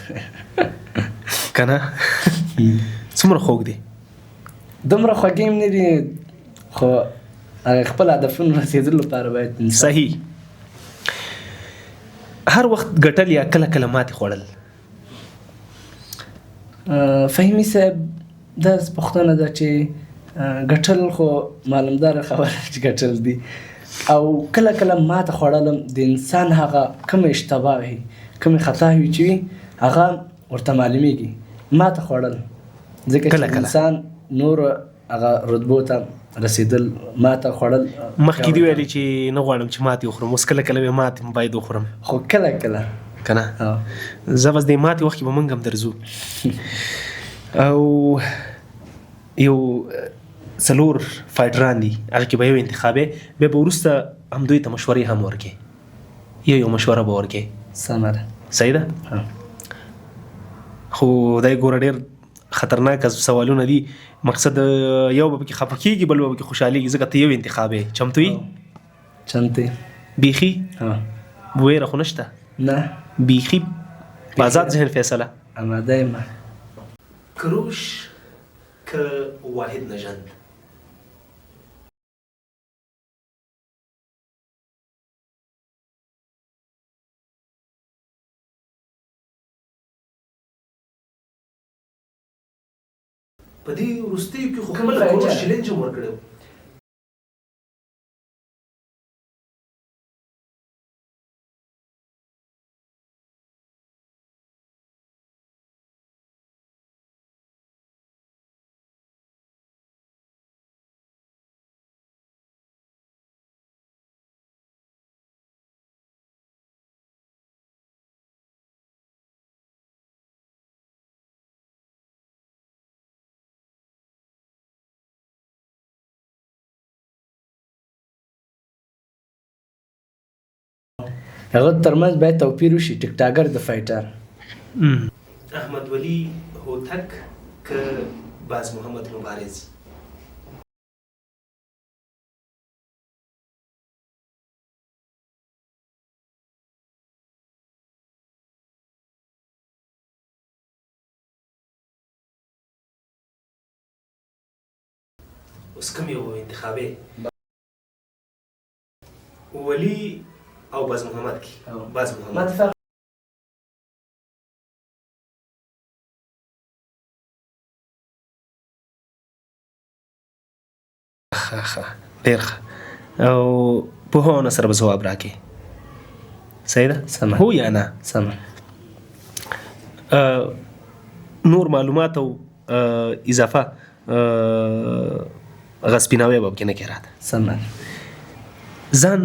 که نه؟ څومره خوږ دی؟ دومره خوږې هم نه دي، خو هغه خپل هدفونو رسېدلو لپاره باید انسان صحیح. هر وخت ګټل یا کله کله ماتې خوړل؟ فهیمي صاحب، دا پوښتنه ده چې ګټل خو معلومداره خبره چې ګټل دي، او کله کله ماته خوړل د انسان هغه کومه اشتباه وي، کومه خطا وي چې وي، هغه ورته معلومیږي. ماته خوړل ځکه کله چې کله. انسان نور هغه رتبو ته رسېدل، ماته خوړل. مخکې دې ویلي چې نه غواړم چې ماتې وخورم، اوس کله کله مې ماتې باید وخورم. خو کله کله که نه؟ زه بس دې ماتې وخت کې به موږ هم درځو. او یو څلور فایټران دي، هغه کې به یو انتخابې، بیا به وروسته همدوی ته مشورې هم ورکې، یو یو مشوره به ورکې. سمه ده. صحیح ده؟ خو دی ګوره ډېر خطرناک سوالونه دي، مقصد یو به پکې خفه کېږي، بل به پکې خوشحالېږي، ځکه ته یو انتخاب یې. چمتو یې؟ چمتو یم. بیخي؟ ویره خو نشته؟ نه. بیخي په آزاد ذهن فیصله؟ اماده یم. کروش که واحد نژند؟ په دې وروستیو کې خو کوم خپله فایټر؟ کروش چیلنج هم ورکړی و. هغه ترمنځ باید توپیر وشي، ټیکټاکر د فایټر. احمد ولي هوتک که باز محمد مبارز؟ اوس کوم یو انتخابې؟ ولي او باز محمد کې؟ باز محمد. ښه ښه، ډېر ښه. او په هو نه سره به ځواب راکړې، صحیح ده؟ سمه. هو یا نه؟ سمه. نور معلومات او اضافه هغه سپیناوی به پکې نه کې راته. سمه. ځان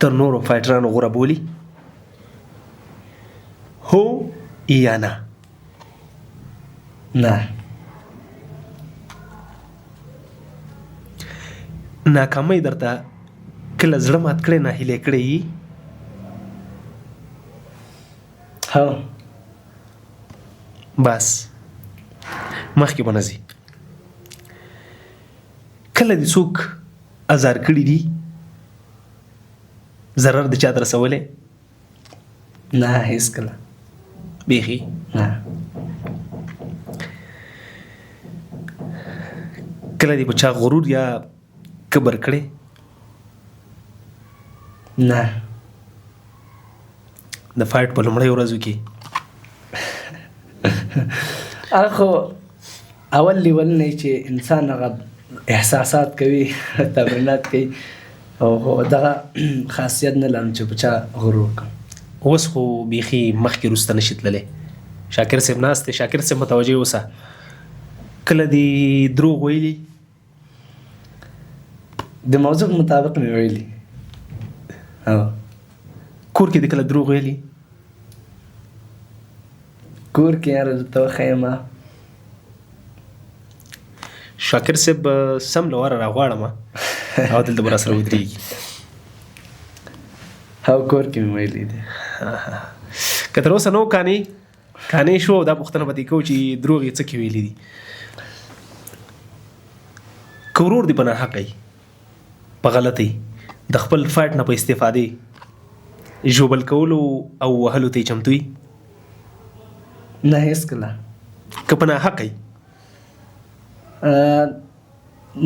تر نورو فایټرانو غوره بولي، هو یا نه؟ نه. ناکامۍ درته کله زړه مات کړی، ناهیلی کړی یي؟ هو. بس مخکې به نه ځي. کله دې څوک ازار کړي دي، ضرر دې چاته رسولی؟ نه، هېڅکله. بیخي؟ نه. کله دې په چا غرور یا کبر کړی؟ نه. د فایټ په لومړیو ورځو کې؟ هغه خو اول لیول نه چې انسان هغه احساسات کوي، تمرینات کوي، او خو دغه خاصیت نه لرم چې په چا غرور وکړم. اوس خو بیخي مخکې وروسته نشي تللی. شاکر صاحب ناست دی، شاکر صاحب متوجه اوسه. کله دې دروغ ویلي؟ د موضوع مطابق مې ویلي. هو. کور کې دې کله دروغ ویلي؟ کور کې یاره درته وښیم. شاکر صاحب سم له واره راغواړم او دلته به راسره ودرېږي. هو، کور کې مې ویلي دي. که تر اوسه نو کانې کانې شو، دا پوښتنه به دې کوو چې دروغ یې څه کې ویلي دي. که ورور دې په ناحقه وي، په غلطه وي، د خپل فایټ نه په استفادې ژوبل کولو او وهلو ته یې چمتو وي؟ نه، هېڅکله. که په ناحقه وي؟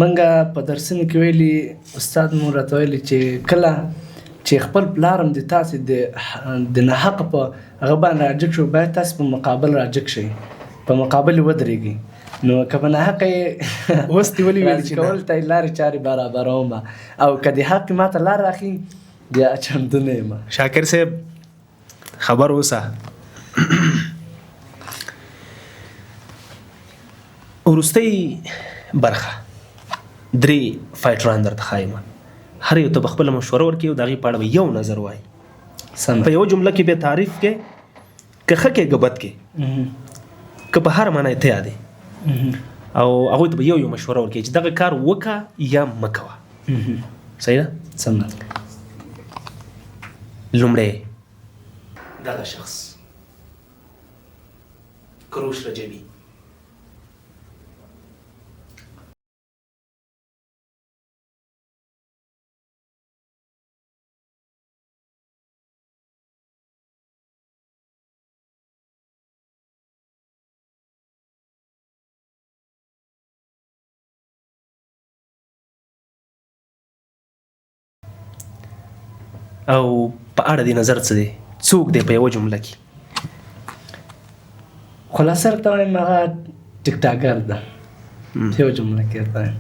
مونږه په درسونو کې ویلي، استاد مو راته ویلي چې کله چې خپل پلار هم د تاسې د ناحقه په هغه باندې راجګ شو، باید تاسې په مقابل راجګ شئ، په مقابل یې ودرېږئ. نو که په ناحقه یې اوس دې ولې ویلي چې نه؟ کول ته یې لارې چارې برابروم، او که د حق ماته لار راښي بیا چمتو نه یم. شاکر صاحب خبر اوسه. وروستۍ برخه، درې فایټران درته ښایم، هر یو ته به خپله مشوره ورکوي او د هغې په اړه به یو نظر وایي. سمه. په یوه جمله کې به تعریف کې، که ښه کې که بد کې، که په هره معنا یې ته یادې، او هغوی ته به یو یو مشوره ورکوي چې دغه کار وکړه یا مه کوه. صحیح ده؟ سمه. لومړی دغه شخص کروش رجبي. او په اړه دې نظر څه دی؟ څوک دی په یوه جمله کې؟ خلاصه درته وایم، هغه ټیکټاکر ده. په یوه جمله کې درته وایم،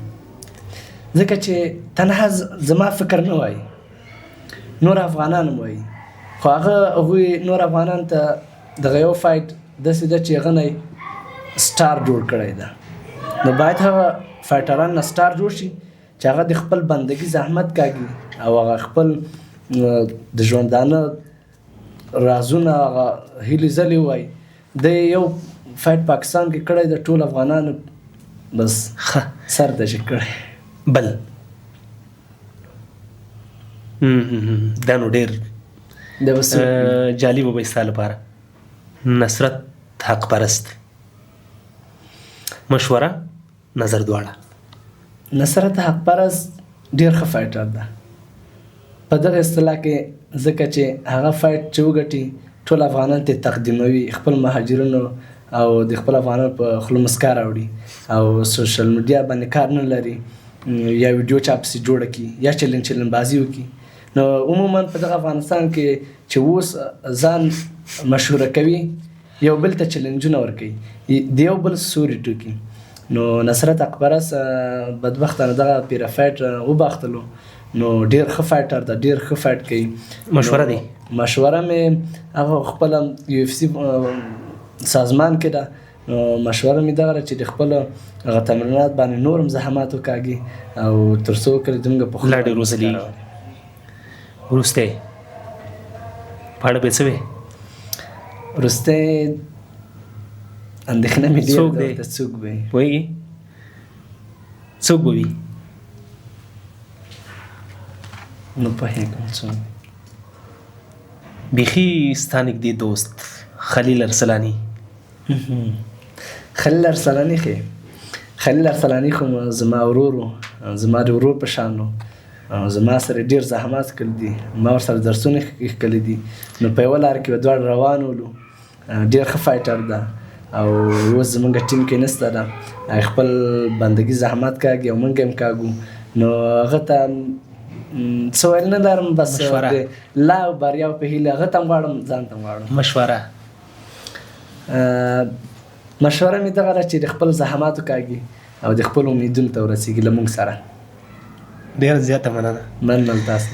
ځکه چې تنها زما فکر نه وایي، نور افغانان هم وایي، خو هغه هغوی نور افغانان ته دغه یو فایټ داسې ده چې هغه نه سټار جوړ کړی ده. نو باید هغه فایټران نه سټار جوړ شي چې هغه د خپل بندګي زحمت کاږي او هغه خپل د ژوندانه رازونه، هغه هیلې ځلې ووایي. دی یو فایټ پاکستان کې کړی د ټول افغانانو بس ښه سر ته چې کړی. بل دا نو ډېر دا به څوک وي؟ جالبه به وي ستا لپاره. نصرت حق پرست، مشوره نظر دواړه. نصرت حق پرست ډېر ښه فایټر ده په دغه اصطلاح کې، ځکه چې هغه فایټ چې وګټي ټول افغانان ته تقدیموي، خپل مهاجرینو او د خپل افغانانو په خوله مسکا راوړي، او سوشل میډیا باندې کار نه لري، یا ویډیو چا پسې جوړه کړي یا چلن چلن بازي وکړي. نو عموما په دغه افغانستان کې چې اوس ځان مشهوره کوي، یو بل ته چلنجونه ورکوي، د یو بل سوري ټوکي. نو نصرت حقپرست بدبختانه دغه پیرا فایټ وباختلو، نو ډېر ښه فایټر ده، ډېر ښه فایټ کوي. مشوره دی؟ مشوره مې هغه خپله یو اف سي سازمان کې ده، نو مشوره مې دغه ده چې د خپل هغه تمرینات باندې نور هم زحمات وکاږي او تر څو کړي زموږ په خوله لا ډېر وځلېږي. وروستی په اړه به یې څه وې؟ وروستی اندېښنه مې ډېره څوک ده دی؟ ورته، څوک به وي؟ پوهېږي څوک به وي؟ نه پوهېږم څوک. بیخي ستا نږدې دوست خلیل ارسلاني. خلیل ارسلاني ښې، خلیل ارسلاني خو زما ورور و، زما د ورور په شان و، زما سره ډېر زحمات کړي دي، ما ورسره درسونه کښلي دي. نو په یوه لار کې به دواړه روان ولو. ډېر ښه فایټر ده او اوس زمونږ ټیم کې نشته ده، خپل بندګي زحمت کاږي او مونږ هم کاږو. نو هغه ته څه ویل نه لرم، بس مشوره. د لا بریا په هیله هغه ته هم غواړم، ځان ته هم غواړم. مشوره. مشوره مې دغه ده چې د خپل زحمات وکاږي او د خپل امیدونو ته ورسېږي له مونږ سره. ډېره زیاته مننه. مننه له تاسو.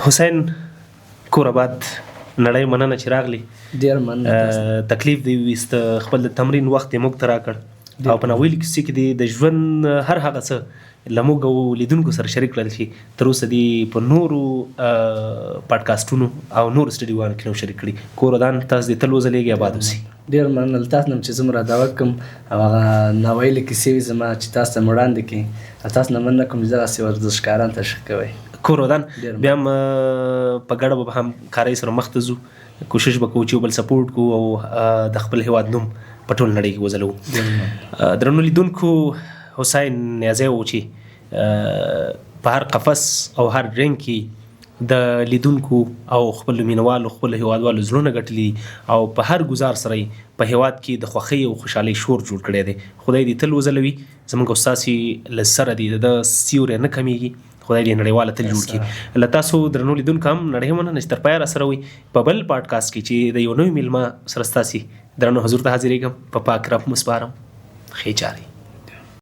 حسین کور آباد، نړۍ مننه چې راغلی. ډېر مننه تاسو. تکلیف دې وویست، خپل د تمرین وخت دې موږ ته راکړ او په ناویلي کیسې کې دې د ژوند هر هغه څه له موږ او لیدونکو سره شریک کړل چې تر اوسه دې په نورو پاډکاسټونو او نورو سټډیوانو کې نه شریک کړي. کور ودان، تاسو دې تل وځلېږئ، اباد اوسئ. ډېر مننه له تاسو نه چې زه دعوت کوم او هغه ناویلې کیسې وي زما چې تاسو ته مې وړاندې کړي، او تاسو نه مننه کوم چې دغسې ورزشکاران تشویق کوئ. کور ودان، بیا هم په ګډه به همکارۍ سره مخ ته ځو، کوشش به کوو چې یو بل سپورټ کوو او د خپل هیواد نوم په ټوله نړۍ کې وځلوو. درنو لیدونکو، حسین نیازی و چې په هر قفس او هر رینګ کې د لیدونکو او خپلو مینوالو، خپلو هیوادوالو زړونه ګټلي او په هر ګزار سره یې په هیواد کې د خوښۍ او خوشحالۍ شور جوړ کړی دی. خدای دې تل وځلوي، زموږ او ستاسې له سره دې د ده سیوری نه کمیږي، خدای دې نړیواله تل جوړ کړي. له تاسو درنو لیدونکو هم نړۍ مننه چې تر پایه راسره وئ. په بل پاډکاسټ کې چې د یو نوي میلمه سره ستاسې درنو حضور ته حاضرېږم، په پاک رب مو سپارم. ښې چارې.